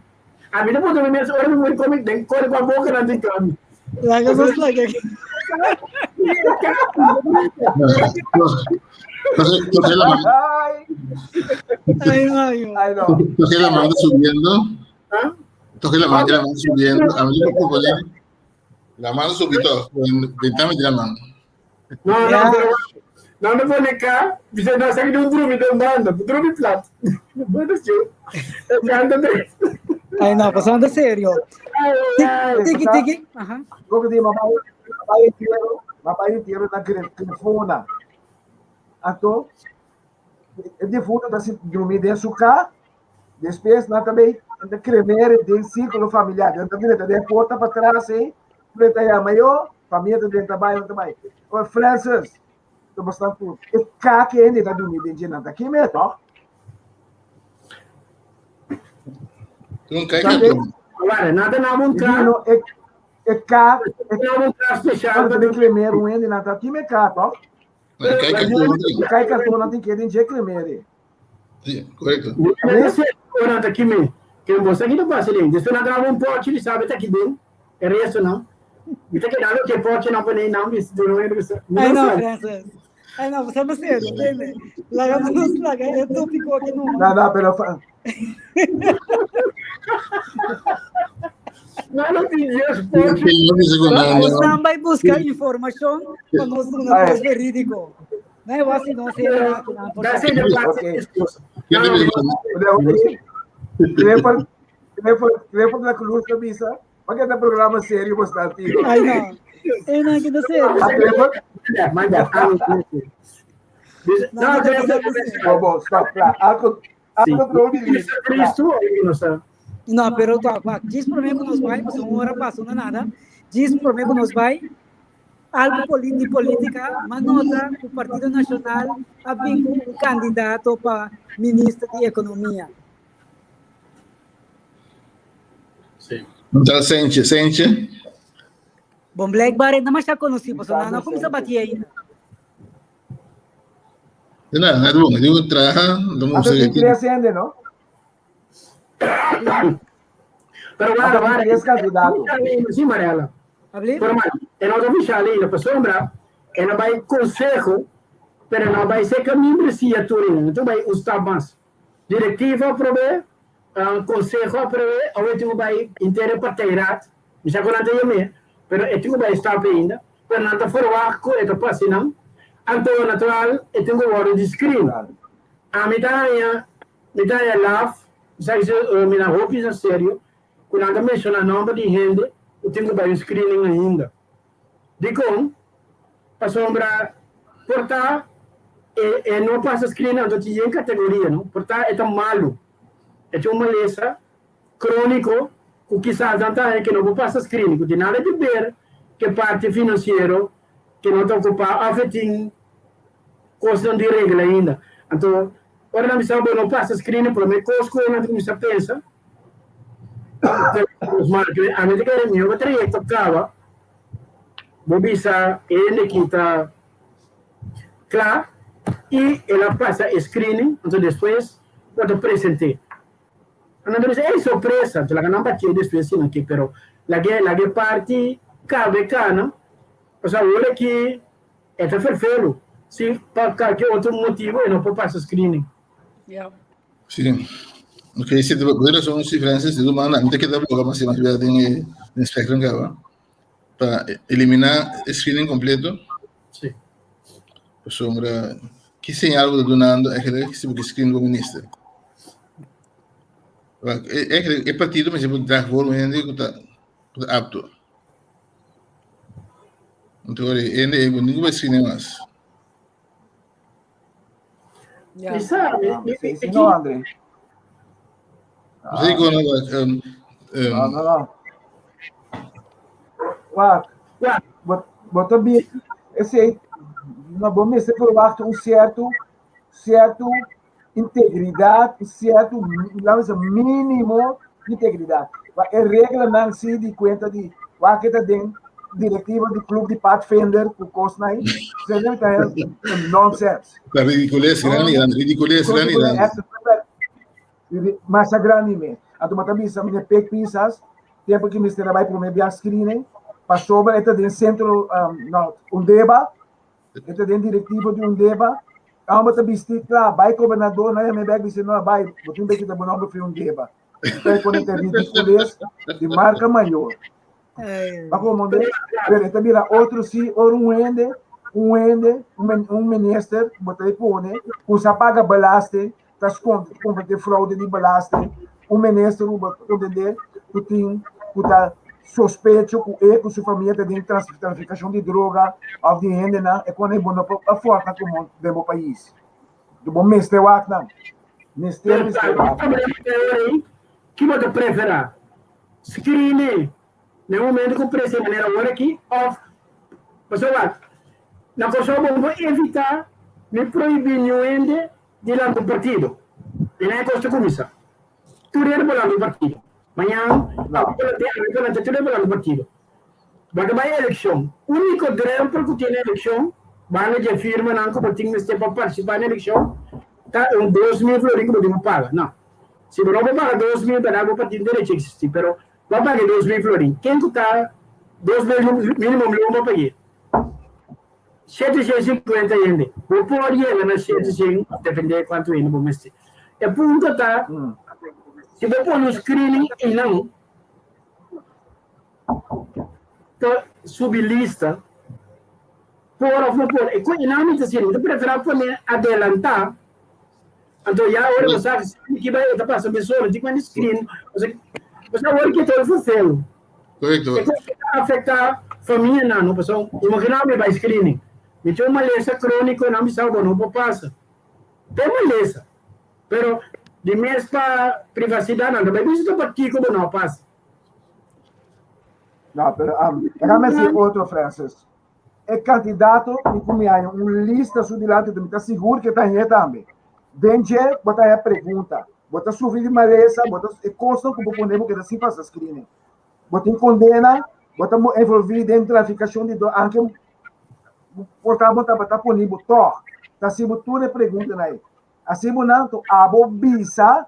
Speaker 1: A mi ta puntra mi mes, ora mi muri come den kore pa boca nan tin cambio.
Speaker 2: Laga nos laga.
Speaker 3: Entonces la mano,
Speaker 4: Ay,
Speaker 2: Ay, Mario.
Speaker 4: ay no.
Speaker 3: entonces la mano subiendo,
Speaker 1: ¿Ah?
Speaker 3: entonces la mano, la mano subiendo, a mí me propone la mano subiendo, ventame de la mano.
Speaker 1: No, no,
Speaker 2: Ja.
Speaker 1: pero no no pone cá, dice no, sa de un drumi de un banda, drumi plat. Bueno, yo. Canta de.
Speaker 2: Ay, no, pasando serio.
Speaker 1: Ay,
Speaker 2: Tiki, tiki. Ajá.
Speaker 4: Logo di mapay mapay entierro, mapay entierro na grifona. Anto, e difunto ta si drumi den su ka, después na também anda cremere den círculo familiar, anda drenta den porta para trás, eh, drenta ya mayo, família ta drenta bai, anda bai. O Francis, to bastante e ka que ende ta drumi den dje, ta kime, toch?
Speaker 3: Tu não cai
Speaker 4: Sabe?
Speaker 3: cartão.
Speaker 1: Agora, nada na um
Speaker 4: E no,
Speaker 1: carro,
Speaker 4: e e ka, e
Speaker 1: na um carro especial
Speaker 4: ka
Speaker 1: para
Speaker 4: de cremere um ende na ta kime ka, toch?
Speaker 3: Não cai cartão, não tem.
Speaker 4: E kai cartão não tem que den dje cremere.
Speaker 3: Sí, correcto.
Speaker 1: Ora tá aqui mesmo. Que você aqui não passa ali. Depois nada na um pote, ele sabe tá aqui dentro. É resto não. E tá querendo que pote não põe nem não, isso não é isso.
Speaker 2: Ay, no, Francis. Ay, no, pasando serio, entende? Laga nos laga, é tópico aqui no.
Speaker 4: Não, não, pero fa-
Speaker 1: Não, não tem Deus, pote.
Speaker 3: Não dice con nada.
Speaker 2: O samba e busca informação para nós um
Speaker 4: Ay.
Speaker 2: coisa verídico. Não é assim, não sei lá, não.
Speaker 1: Dá sempre parte
Speaker 4: Ok.
Speaker 1: discurso.
Speaker 3: ¿Quién te dice con
Speaker 4: Clifford, Clifford, Clifford na Cruz na misa. Maganda programa sério bastante.
Speaker 2: Ay, no. É, não, que não sei.
Speaker 4: A Clifford,
Speaker 1: Manda. Não, não,
Speaker 4: bom, bom, stop, lá. Algo, algo control de
Speaker 1: Cristo, Cristo, não sabe.
Speaker 2: Não, pero tá, tá. Diz para mim que nós vai, mas uma hora passou, não é nada. Diz para mim que nós vai, algo de política, mas nota que o Partido Nacional havia um candidato para ministro de Economia.
Speaker 1: Sim.
Speaker 3: Não sente, sente.
Speaker 2: Bom, Black Bar ainda mais já conheci, mas não, não começa a bater ainda.
Speaker 3: Não, não é bom, eu traja, não
Speaker 4: Até
Speaker 3: sei
Speaker 4: tem
Speaker 3: o que.
Speaker 4: três ainda, não?
Speaker 1: Pero
Speaker 4: Até
Speaker 1: guarda,
Speaker 4: tem
Speaker 1: guarda.
Speaker 4: três candidatos.
Speaker 1: Sim, Mariela.
Speaker 2: Hablei?
Speaker 1: Pero, mano, eu não estou fechado ainda, para sombra, eu não vai consejo, pero não vai ser que a membresia turina, então vai usar mais. Diretiva aprove, uh, consejo aprove, ou eu vai inteiro parteirat, já com nada eu me, pero eu tenho vai estar ainda, pero não está fora o arco, eu estou passando, então natural, eu tenho o de screen. A mitad mitad é laf, sabe, minha roupa é sério, quando anda menciona nome de gente, eu tenho que fazer um screening ainda. De com, a sombra, portar, e, e não passa screening, então tinha em categoria, não? Portar é tão malo. É uma maleza crônico, o que quizás tanta é que não passa screening, que tem nada de ver que parte financeiro, que não está ocupado, afeting, coisa de regra ainda. Então, ora não me sabe, não passa screening, por mim, coisa que não me pensa. A mim que meu trayecto acaba, vou bisa ele que está claro e ela passa screening, então depois pode apresentar. Nan ta bisa, ey, sorpresa! Anto laga nan batié despues asina aki, pero lag'é, lag'é parti kabe kana, pasobra awor aki e ta ferfelu, si pa kalke otro motibu e no por pasa screening.
Speaker 2: Ja.
Speaker 3: Sí. Ok, si te voy razón, si Francis, de tu manda, mi te queda boca más más vida den e den spectrum caba. Pa eliminar e screening completo.
Speaker 1: Sí.
Speaker 3: Pasobra, ki señal bo ta dunando eigenlijk si bo ke screen bo minister? Wak, e- Eigenlijk, e partido mester por draag voor un hende ku ta, ku ta apto. Anto, e hende ei bo nunca bai screen mas.
Speaker 2: Ja.
Speaker 1: Mi sa, mi, mi,
Speaker 4: Sí,
Speaker 1: mi,
Speaker 4: sí, no, André.
Speaker 3: No sé kon, wak,
Speaker 4: No, no, no. Wak,
Speaker 1: Ja.
Speaker 4: bo, bo ta bi, ese, no, bo mester verwacht un cierto, cierto integridad, un cierto, laat me mínimo integridad. Maar e reglanan sí di cuenta di wak ta den directiva di club di Pathfinder ku kosnan ei, se debe ta een nonsense.
Speaker 3: Ta ridiculez grandi, grandi, ridiculez grandi, grandi.
Speaker 4: Masha grandi mes. Anto bo ta bisa meneer Pek Pisas, tempo ki mester a bai prome bia screening, pasobra e ta den centro, um, no, Undeba, e ta den directiva di Undeba, amo ta bisti kla, bai gobernador, na yame bek bisa no, bai, bo tin be kita bo nomber fi Undeba. Entonces pone te ridiculez di marca mayor. Pa como de, pero esta mira otro sí, ora un hende, un hende, un minister, bo ta pone, ku sa paga belasting, ta skonde, komete fraude di belasting, un minister ku bo ta entende, ku tin, ku ta sospecho ku e ku su famia ta den trafikashon di droga òf di hendenan, e kone bo no por aforta komo den bo pais. Bo mester wak nan. Mester, mester wak.
Speaker 1: Ki bo ta preferá? Screening na e momento ku prese manera awor aki òf pasobra wak na Kòrsou bo por evitá ni prohibí niun hende di lanta un partido. I nan e kos ta kuminsá. Tur hende por lanta un partido. Mañan abo por lanta, ami por lanta, tur hende por lanta un partido. Bo ta bai elekshon. Úniko drempel ku tin na elekshon, banda dje firmanan ku bo tin mester pa partisipá na elekshon, ta un 2000 florin ku bo tin ku paga. No. Si bo no por paga 2000, bèrdat bo partido tin derecho eksistí, pero bo a paga e 2000 florin. Ken ku ta 2000 mínimo lo bo pag'é? 750 hende. Bo por yega na 700, depende kuantu hende bo mester. E punto ta, si bo pone un screening einan, ta subi lista, por of no por. E ku einan mi ta siendo, mi ta preferá pone adelantá, anto ya ora bo sa ki bai e ta pasa mesora, di kuando screen, osea awor ke ta verveel.
Speaker 3: Correcto.
Speaker 1: E cosa ta afecta famianan, no? Pasobra imagina mi bai screening, mi tin un malesa crónico, nan bisa bo no por pasa. Tin malesa, pero di mes pa privacidad nan ta bai bisa pa kico bo no a pasa.
Speaker 4: No, pero um, déjame decir otro, Francis. E candidato mi ku mi haña un lista su dilanti, mi ta sigur que ta haña tambe. Den dje, bo ta haña pregunta. Bo ta sufri di malesa, bo ta e kosnan ku bo pone bo keda sin pasa screening. Bo tin kondena, bo ta envolví den trafikashon di droga, anke por ta bo tabata pone bo tòg. Ta hasi bo tur e preguntanan ei. Hasi bo nan to abo bisa,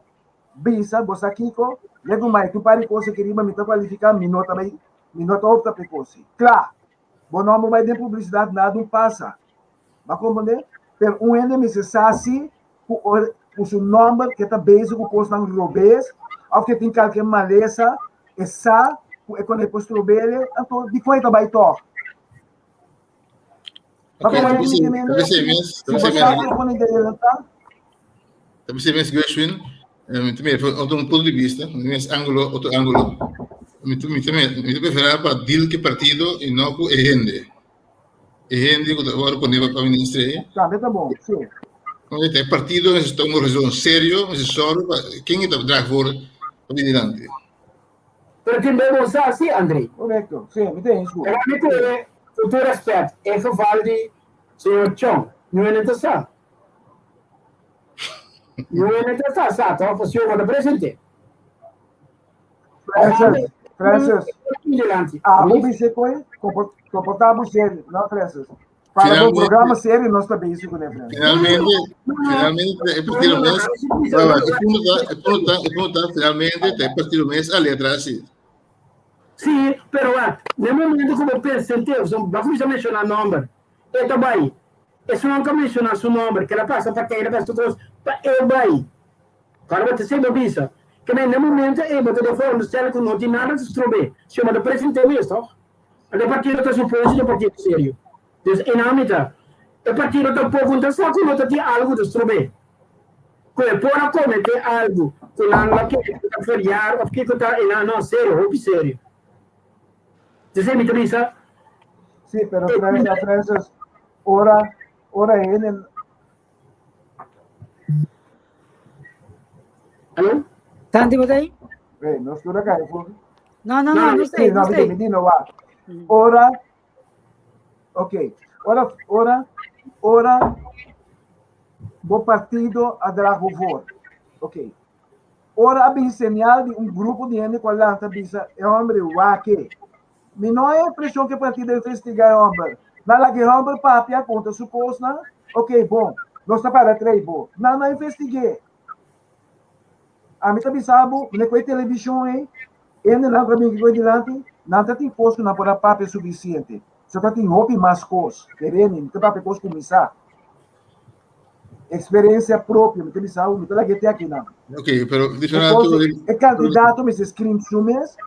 Speaker 4: bisa bo sa kiko, legu mai tur par di kos aki riba mi ta kualifiká, mi no ta bai, mi no ta opta pa e kos ei. Kla, bo nòmber bai den publisidat, nada un pasa. Bo a komprendé? Pero un hende mester sa si ku ora ku su nòmber ke ta bezig ku kosnan robes òf ke tin kalke malesa, e sa ku e kone por strob'el, anto dikon e ta bai tòg?
Speaker 3: Ok, ta bisa ta bisa mes, ta bisa mes. Ta bisa mes Gershwin, mi ta mira otro un punto di vista, mes ángulo, otro ángulo. Mi ta mi ta mi ta preferá pa deal ku e partido i no ku e hende. E hende ku ta wòrdu pone pa minister ei.
Speaker 4: Tambe ta bon, sí.
Speaker 3: E partido mester tuma un resolushon serio, mester sòru pa ken e ta draag voor pa bini dilanti.
Speaker 1: Pero tin be bo sa si, André.
Speaker 4: Correcto, sí, mi ta eens ku.
Speaker 1: Pero mi kere, ku tur respet, e geval di señor Chong, nu e no ta sa. Nu e no ta sa, sa toch, pasobra bo ta presente.
Speaker 4: Francis, Francis,
Speaker 1: Dilanti.
Speaker 4: abo bisa koe, komportá bo serio, no Francis. Para o programa serio nos ta bezig ku ne Frans.
Speaker 3: Finalmente, finalmente e partido mes, e punto ta, e punto ta, e punto ta, finalmente ta e partido mes ali atrás sí.
Speaker 1: Sí, pero wat, na momento ku bo presente, so, ba kuminsa menshoná nomber, e ta bai. Esun ka menshoná su nomber, kila pasa pa keda pa su kos, pa e bai. Ora bo ta sey bo bisa, ke na e momento ei bo ta den veronderstel ku no tin nada ta strob'é, si bo ta presente mes, toch? Anto e partido ta supone si ta un partido serio. Dus e nan mita, e partido tampoco no ta sa ku no ta tin algu ta strob'é. Ku e por a kometé algu ku nan lo kere ku ta verjaar of kiko ta e nan, no, serio, hopi serio. Dus e mi ta bisa.
Speaker 4: Sí, pero Francis, Francis, ora, ora hende
Speaker 1: Aló?
Speaker 2: Santi, bo ta ahí?
Speaker 4: Hey, no estoy acá, eh,
Speaker 2: No, no, no, no
Speaker 4: sé,
Speaker 2: no
Speaker 4: sé. Mi no va. Ora, ok, ora, ora, ora, bo partido a drago voor. Ok. Ora a bin señal di un grupo di hende ku a lanta bisa e hombre wake. Mi no hay impresión que partido investiga e hombre. Na la que hombre papia conta su cosnan. Ok, bon. Nos ta para trei bo. Nan no investigué. Ami ta bisa bo, ne ku e televishon ei, hendenan ku a bin ku dilanti, nan ta tin kos ku nan por a papia sufisiente. So ta tin hopi mas kos. Keremi, mi ta papia kos ku mi sa. Eksperensia propio, mi ta bisa bo, mi ta laga te akinan.
Speaker 3: Ok, pero
Speaker 4: E kandidato mester screen su mes,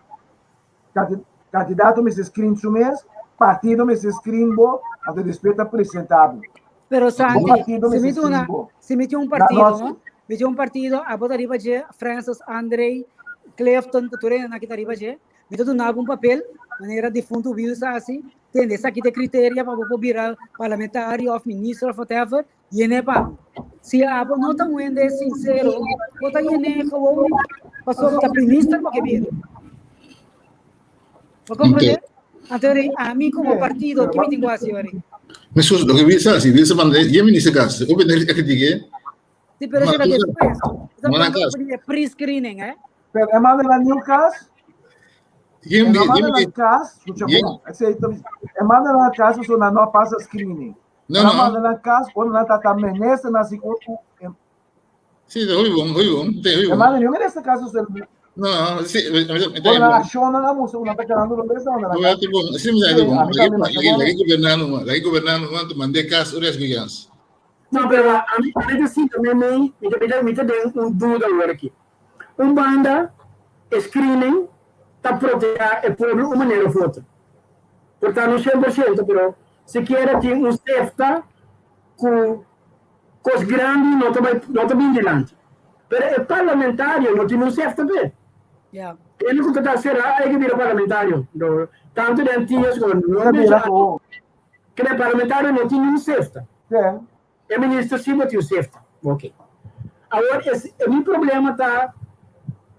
Speaker 4: Kandidato mester screen su mes, partido mester screen bo, anto despues ta presenta bo.
Speaker 2: Pero Santi, si mi duna, si mi tin un partido, no? Mi tin un partido, abo ta riba dje, Francis, André, Clifton, ku tur hende aki ta riba dje, mi ta duna bo un papel, manera difunto Wiels a hasi, tende, esaki ta e criteria pa bo por bira parlamentario of minister of whatever, Yene pa mi. Si abo no ta un hende sincero, bo ta yene gewoon pasobra ta minister bo ke bira. Bo comprende? Anto ri ami como partido, ki mi tin ku hasi ori?
Speaker 3: Mescos loke Wilson hasi, Wilson manda e minister kas, e hopi a kritik'é.
Speaker 2: Si, pero esei ta despues. Manda kas. Pre-screening, eh?
Speaker 4: Pero e manda na new kas? E no manda na kas, escucha bon, e manda na kas pasobra nan no a pasa screening.
Speaker 3: No, no.
Speaker 4: Manda nan kas, ora nan tata minister na si ku.
Speaker 3: Sí, hoy bon, hoy bon, te hoy bon.
Speaker 4: Manda ni minister kas so.
Speaker 3: No, no, sí,
Speaker 4: Ora nan accion nan amusa una ta quedando lo bes na
Speaker 3: nan. Bon, sí, me bon. Lagi gobernando, lagi gobernando, man, mande kas, ora es gigans.
Speaker 1: No, pero a mi a mi ta sinta me mei, mi ta mi ta mi ta den un duda awor aki. Un banda e screening ta proteha e pueblo un manera of otro. Por ta no 100%, pero Sikiera tin un sefta ku kos grandi no ta bai no ta bin dilanti. Pero e parlamentario no tin un sefta p'e.
Speaker 2: Ja.
Speaker 1: Kende ku ta ta será hay ke bira parlamentario. No, tantu den Antillas ku no
Speaker 4: Ta bira
Speaker 1: menshoná
Speaker 4: ku.
Speaker 1: Kende parlamentario no tin un sefta.
Speaker 4: Ja.
Speaker 1: E minister si bo tin un sefta. Ok. Awor es e mi problema ta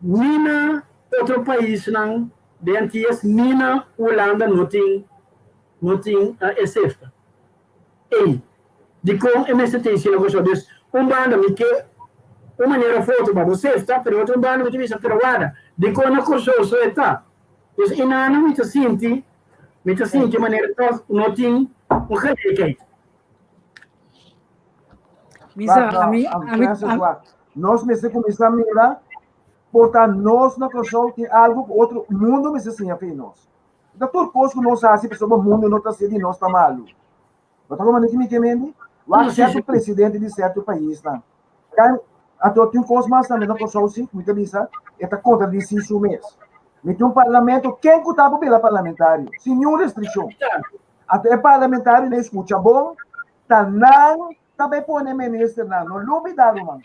Speaker 1: ni na otro paisnan den Antillas ni na Hulanda no tin No tin e sefta. Ey, dikon e mester tin sino ku so? Dus, un banda mi ke un manera of otro pa bo sefta, pero otro banda mi ta bisa, pero wada, dikon na Kòrsou so e ta? Dus e nana mi ta sinti, mi ta sinti manera tòg no tin un gelijkheid.
Speaker 2: Misa, ami, ami,
Speaker 4: ami. Nos mester kuminsá mira por ta nos na Kòrsou tin algu ku otro mundu mester siña fe nos. Ta tur kos ku nos hasi pasobra mundu no ta sibi nos ta malu. Bo ta komprende ki mi ke mende? Wak sierto presidente di sierto paisnan. Kan anto tin kos mas tambe na Kòrsou si ku mi ta bisa e ta kontradisí su mes. Mi tin un parlamento ken ku ta por bira parlamentario sin niun restrikshon. Anto e parlamentario nan skucha bon ta nan ta bai pone ministernan. No lubida ruman.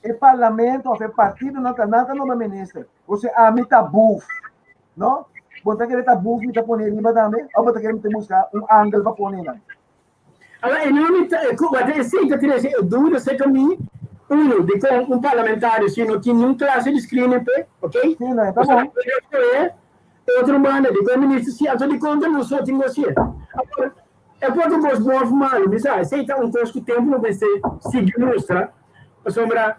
Speaker 4: E parlamento of e partidonan ta nan ta nombra minister. Ose ami ta buf. No? Bo ta kere ta buf mi ta pone riba tambe? Of bo ta kere mi ta buska un angel pa pone nan?
Speaker 1: Ala e no ta e ku wata esei ta trese e duda serka mi, uno, dikon un parlamentario si no tin niun klase di screening p'e, ok?
Speaker 4: Sí, no, e ta bon.
Speaker 1: E otro banda, dikon minister si, anto dikon ta nos so tin ku hasié? Awor, E por ta un kos bon òf malu, mi sa, esei ta un kos ku tempu lo mester sigui mustra, pasobra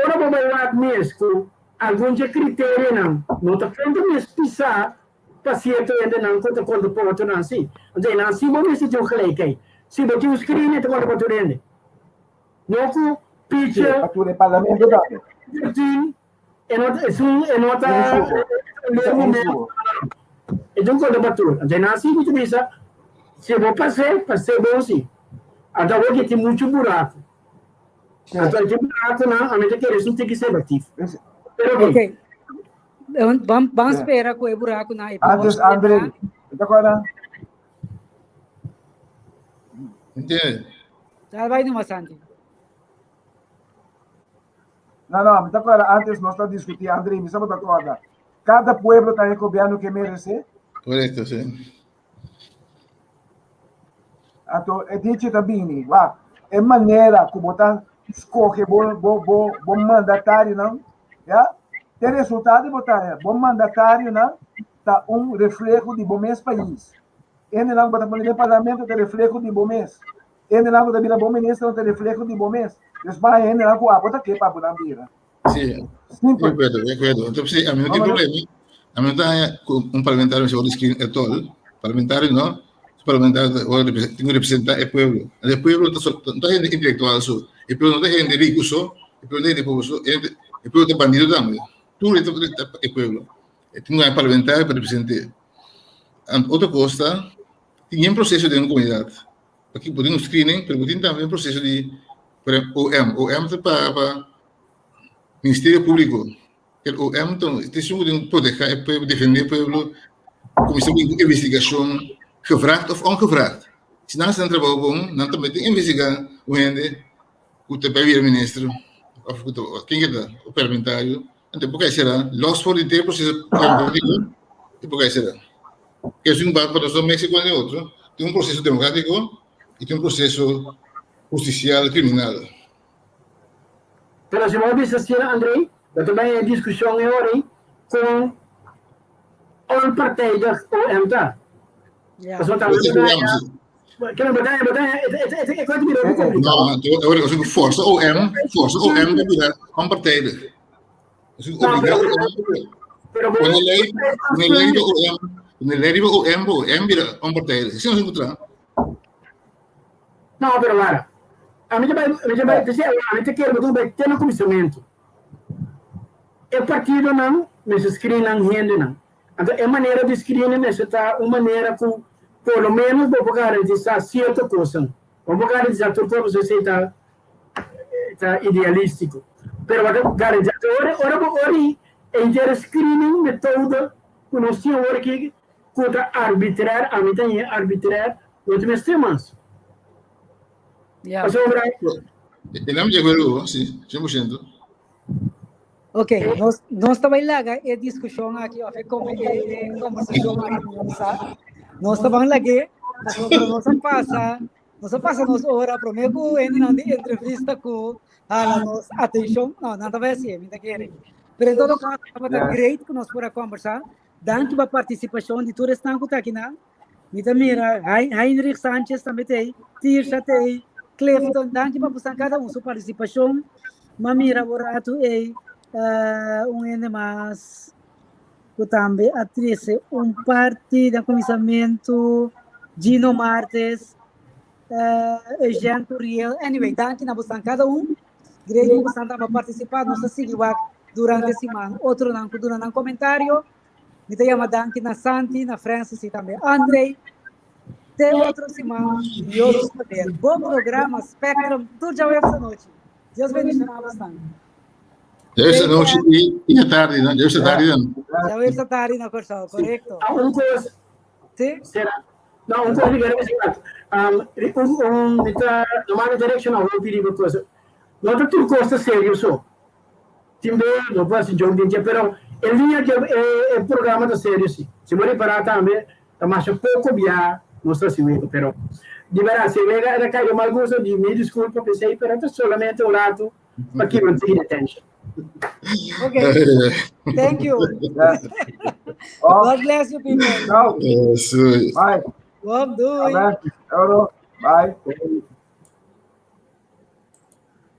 Speaker 1: ora bo bai wak mes ku algun dje kriterionan no ta konta mes pisá. pa sierto hendenan ku ta konta pa otronan si. Anto einan si bo mester tin un gelijkheid. Si bo tin un screen e ta konta pa tur hende. No ku picha.
Speaker 4: Pa tur e parlamento tambe.
Speaker 1: Tin e no ta esun e no ta e tin konta pa tur. Anto einan si mi ta bisa si bo pas'é, pas'é bon si. Anto awor ke tin muchu buraku. Anto e tin burakunan ami ta kere esun tiki selektief. Pero
Speaker 2: ok. Ban ban spera ku e burakunan e por
Speaker 4: Antes André, ta acorda?
Speaker 3: Entiende?
Speaker 2: Dal bai numa Santi.
Speaker 4: No, no, mi ta acorda antes nos ta discuti André, mi sa bo ta acorda. Cada pueblo ta e gobierno que merece.
Speaker 3: Correcto, sí.
Speaker 4: Anto e dicho ta bini, wak, e manera ku bo ta skohe bo bo bo bo mandatarionan, ya, te resultado bo ta, bo mandatarionan ta un refleho di bo mes pais. Hendenan ku bo ta pone den parlamento ta refleho di bo mes. Hendenan ku ta bira bo ministernan ta refleho di bo mes. Des baha hendenan ku abo ta ke pa bo nan bira.
Speaker 3: Sí, de acuerdo, de acuerdo. Entonces, sí, a mí no tiene problema. A mí no está un parlamentario se va a todo. Parlamentario no. Parlamentario tiene que representar el pueblo. El pueblo no está gente intelectual, so. El pueblo no está gente rico, so. El pueblo no está gente pobre, so. El pueblo está bandido también. Tú eres el pueblo. Tiene un parlamentario para representar. Otra cosa, tiene un proceso de una comunidad. Aki bo tin un screening, pero bo tin tambe un proceso di, por ehempel, OM. OM ta pa pa Ministerio Público. El OM ta ta esun ku tin proteha e pueblo, defende e pueblo, kuminsá ku investigashon, gevraagd of ongevraagd. Si nan hasi nan trabou bon, nan tambe tin investigá un hende ku ta bai bira minister òf ku ta ken ke ta, un parlamentario. Anto por kai sera los for di te proceso democrático, e por kai sera. Que es un pa nos México ni otro, tin un proceso democrático y tin un proceso justicial criminal.
Speaker 1: Pero si bo bisa asina, André, bo ta bai e discusion e ora ei con onpartijdig OM ta.
Speaker 2: Ja.
Speaker 1: Pasobra ta Kena batalla, batalla, e kos bira hopi complicado.
Speaker 3: No, ahora es forza OM, forza OM de bira onpartijdig. Es un obliga OM.
Speaker 1: Pero
Speaker 3: Pone ley, pone ley de OM, pone ley riba OM, OM bira onpartijdig. Así nos encontramos.
Speaker 1: No, pero wara. A mi te bai, a mi te bai, te a mi te kere botum bai te na comisamento. E partidonan mester screen nan hendenan. Anto e manera di screening mester ta un manera cu por lo menos bo por garantisa cierto cosnan. Bo por garantisa tur cos pasobra esey ta ta idealistico. Pero bo ta garantisa ora ora bo ora e henter screening methode cu nos tin awor aki cu ta arbitrar, ami ta ñe arbitrar, no ta mester mas.
Speaker 2: Ya.
Speaker 1: Pasobra.
Speaker 3: E nam di acuerdo, si, 100%.
Speaker 2: Ok, nos, nos ta bai laga e discusion aki of e, e, e conversacion aki nos sa. Nos ta ban lag'é, pasobra nos a pasa, nos a pasa nos ora promé ku hendenan di entrevista ku hala nos atenshon. No, nan ta bai hasié, mi ta kere. Pero en todo caso, tabata great ku nos por a conversa. Danki pa partisipashon di tur esnan ku ta akinan. Mi ta mira Heinrich Sanchez tambe ta ei, Tirsha ta ei, Clifton, danki pa bosan kada un su partisipashon. Ma mira bo ratu ei uh, un hende mas ku tambe a trese un parti den kuminsamentu, Gino Martes, uh, Eugène Curiel. Anyway, danki na bosan kada un. Great ku bosan tambe a partisipá. Nos ta sigui wak durante siman otronan ku duna nan komentario. Mi ta yama danki na Santi, na Francis y tambe André. Te otro siman, Dios su poder. Bo programa Spectrum tur djaweps anochi. Dios bendiciona abosnan.
Speaker 3: Djaweps anochi y y atardi, no? Djaweps atardi dan.
Speaker 2: Djaweps atardi na Kòrsou, korekto.
Speaker 1: Ah, un kos.
Speaker 2: Sí?
Speaker 1: Será? No, un kos mi kere bisa. Um, un, un, mi ta, normal mi ta reacciona hopi riba kos. No ta tur kos ta serio so. Tin be no por hasi joke den dje, pero e liña dje e e programa ta serio si. Si bo ripará tambe ta masha poko bia nos ta hasi wega, pero di bèrdat si e wega a kai den mal gusto di mi diskulpa p'esei, pero ta solamente un ratu pa kibra un tiki di tenshon.
Speaker 2: Okay. Thank you. God bless you people.
Speaker 4: Ciao.
Speaker 3: Eso.
Speaker 4: Bye.
Speaker 2: Bom, doei.
Speaker 4: Amen. Euro. Bye.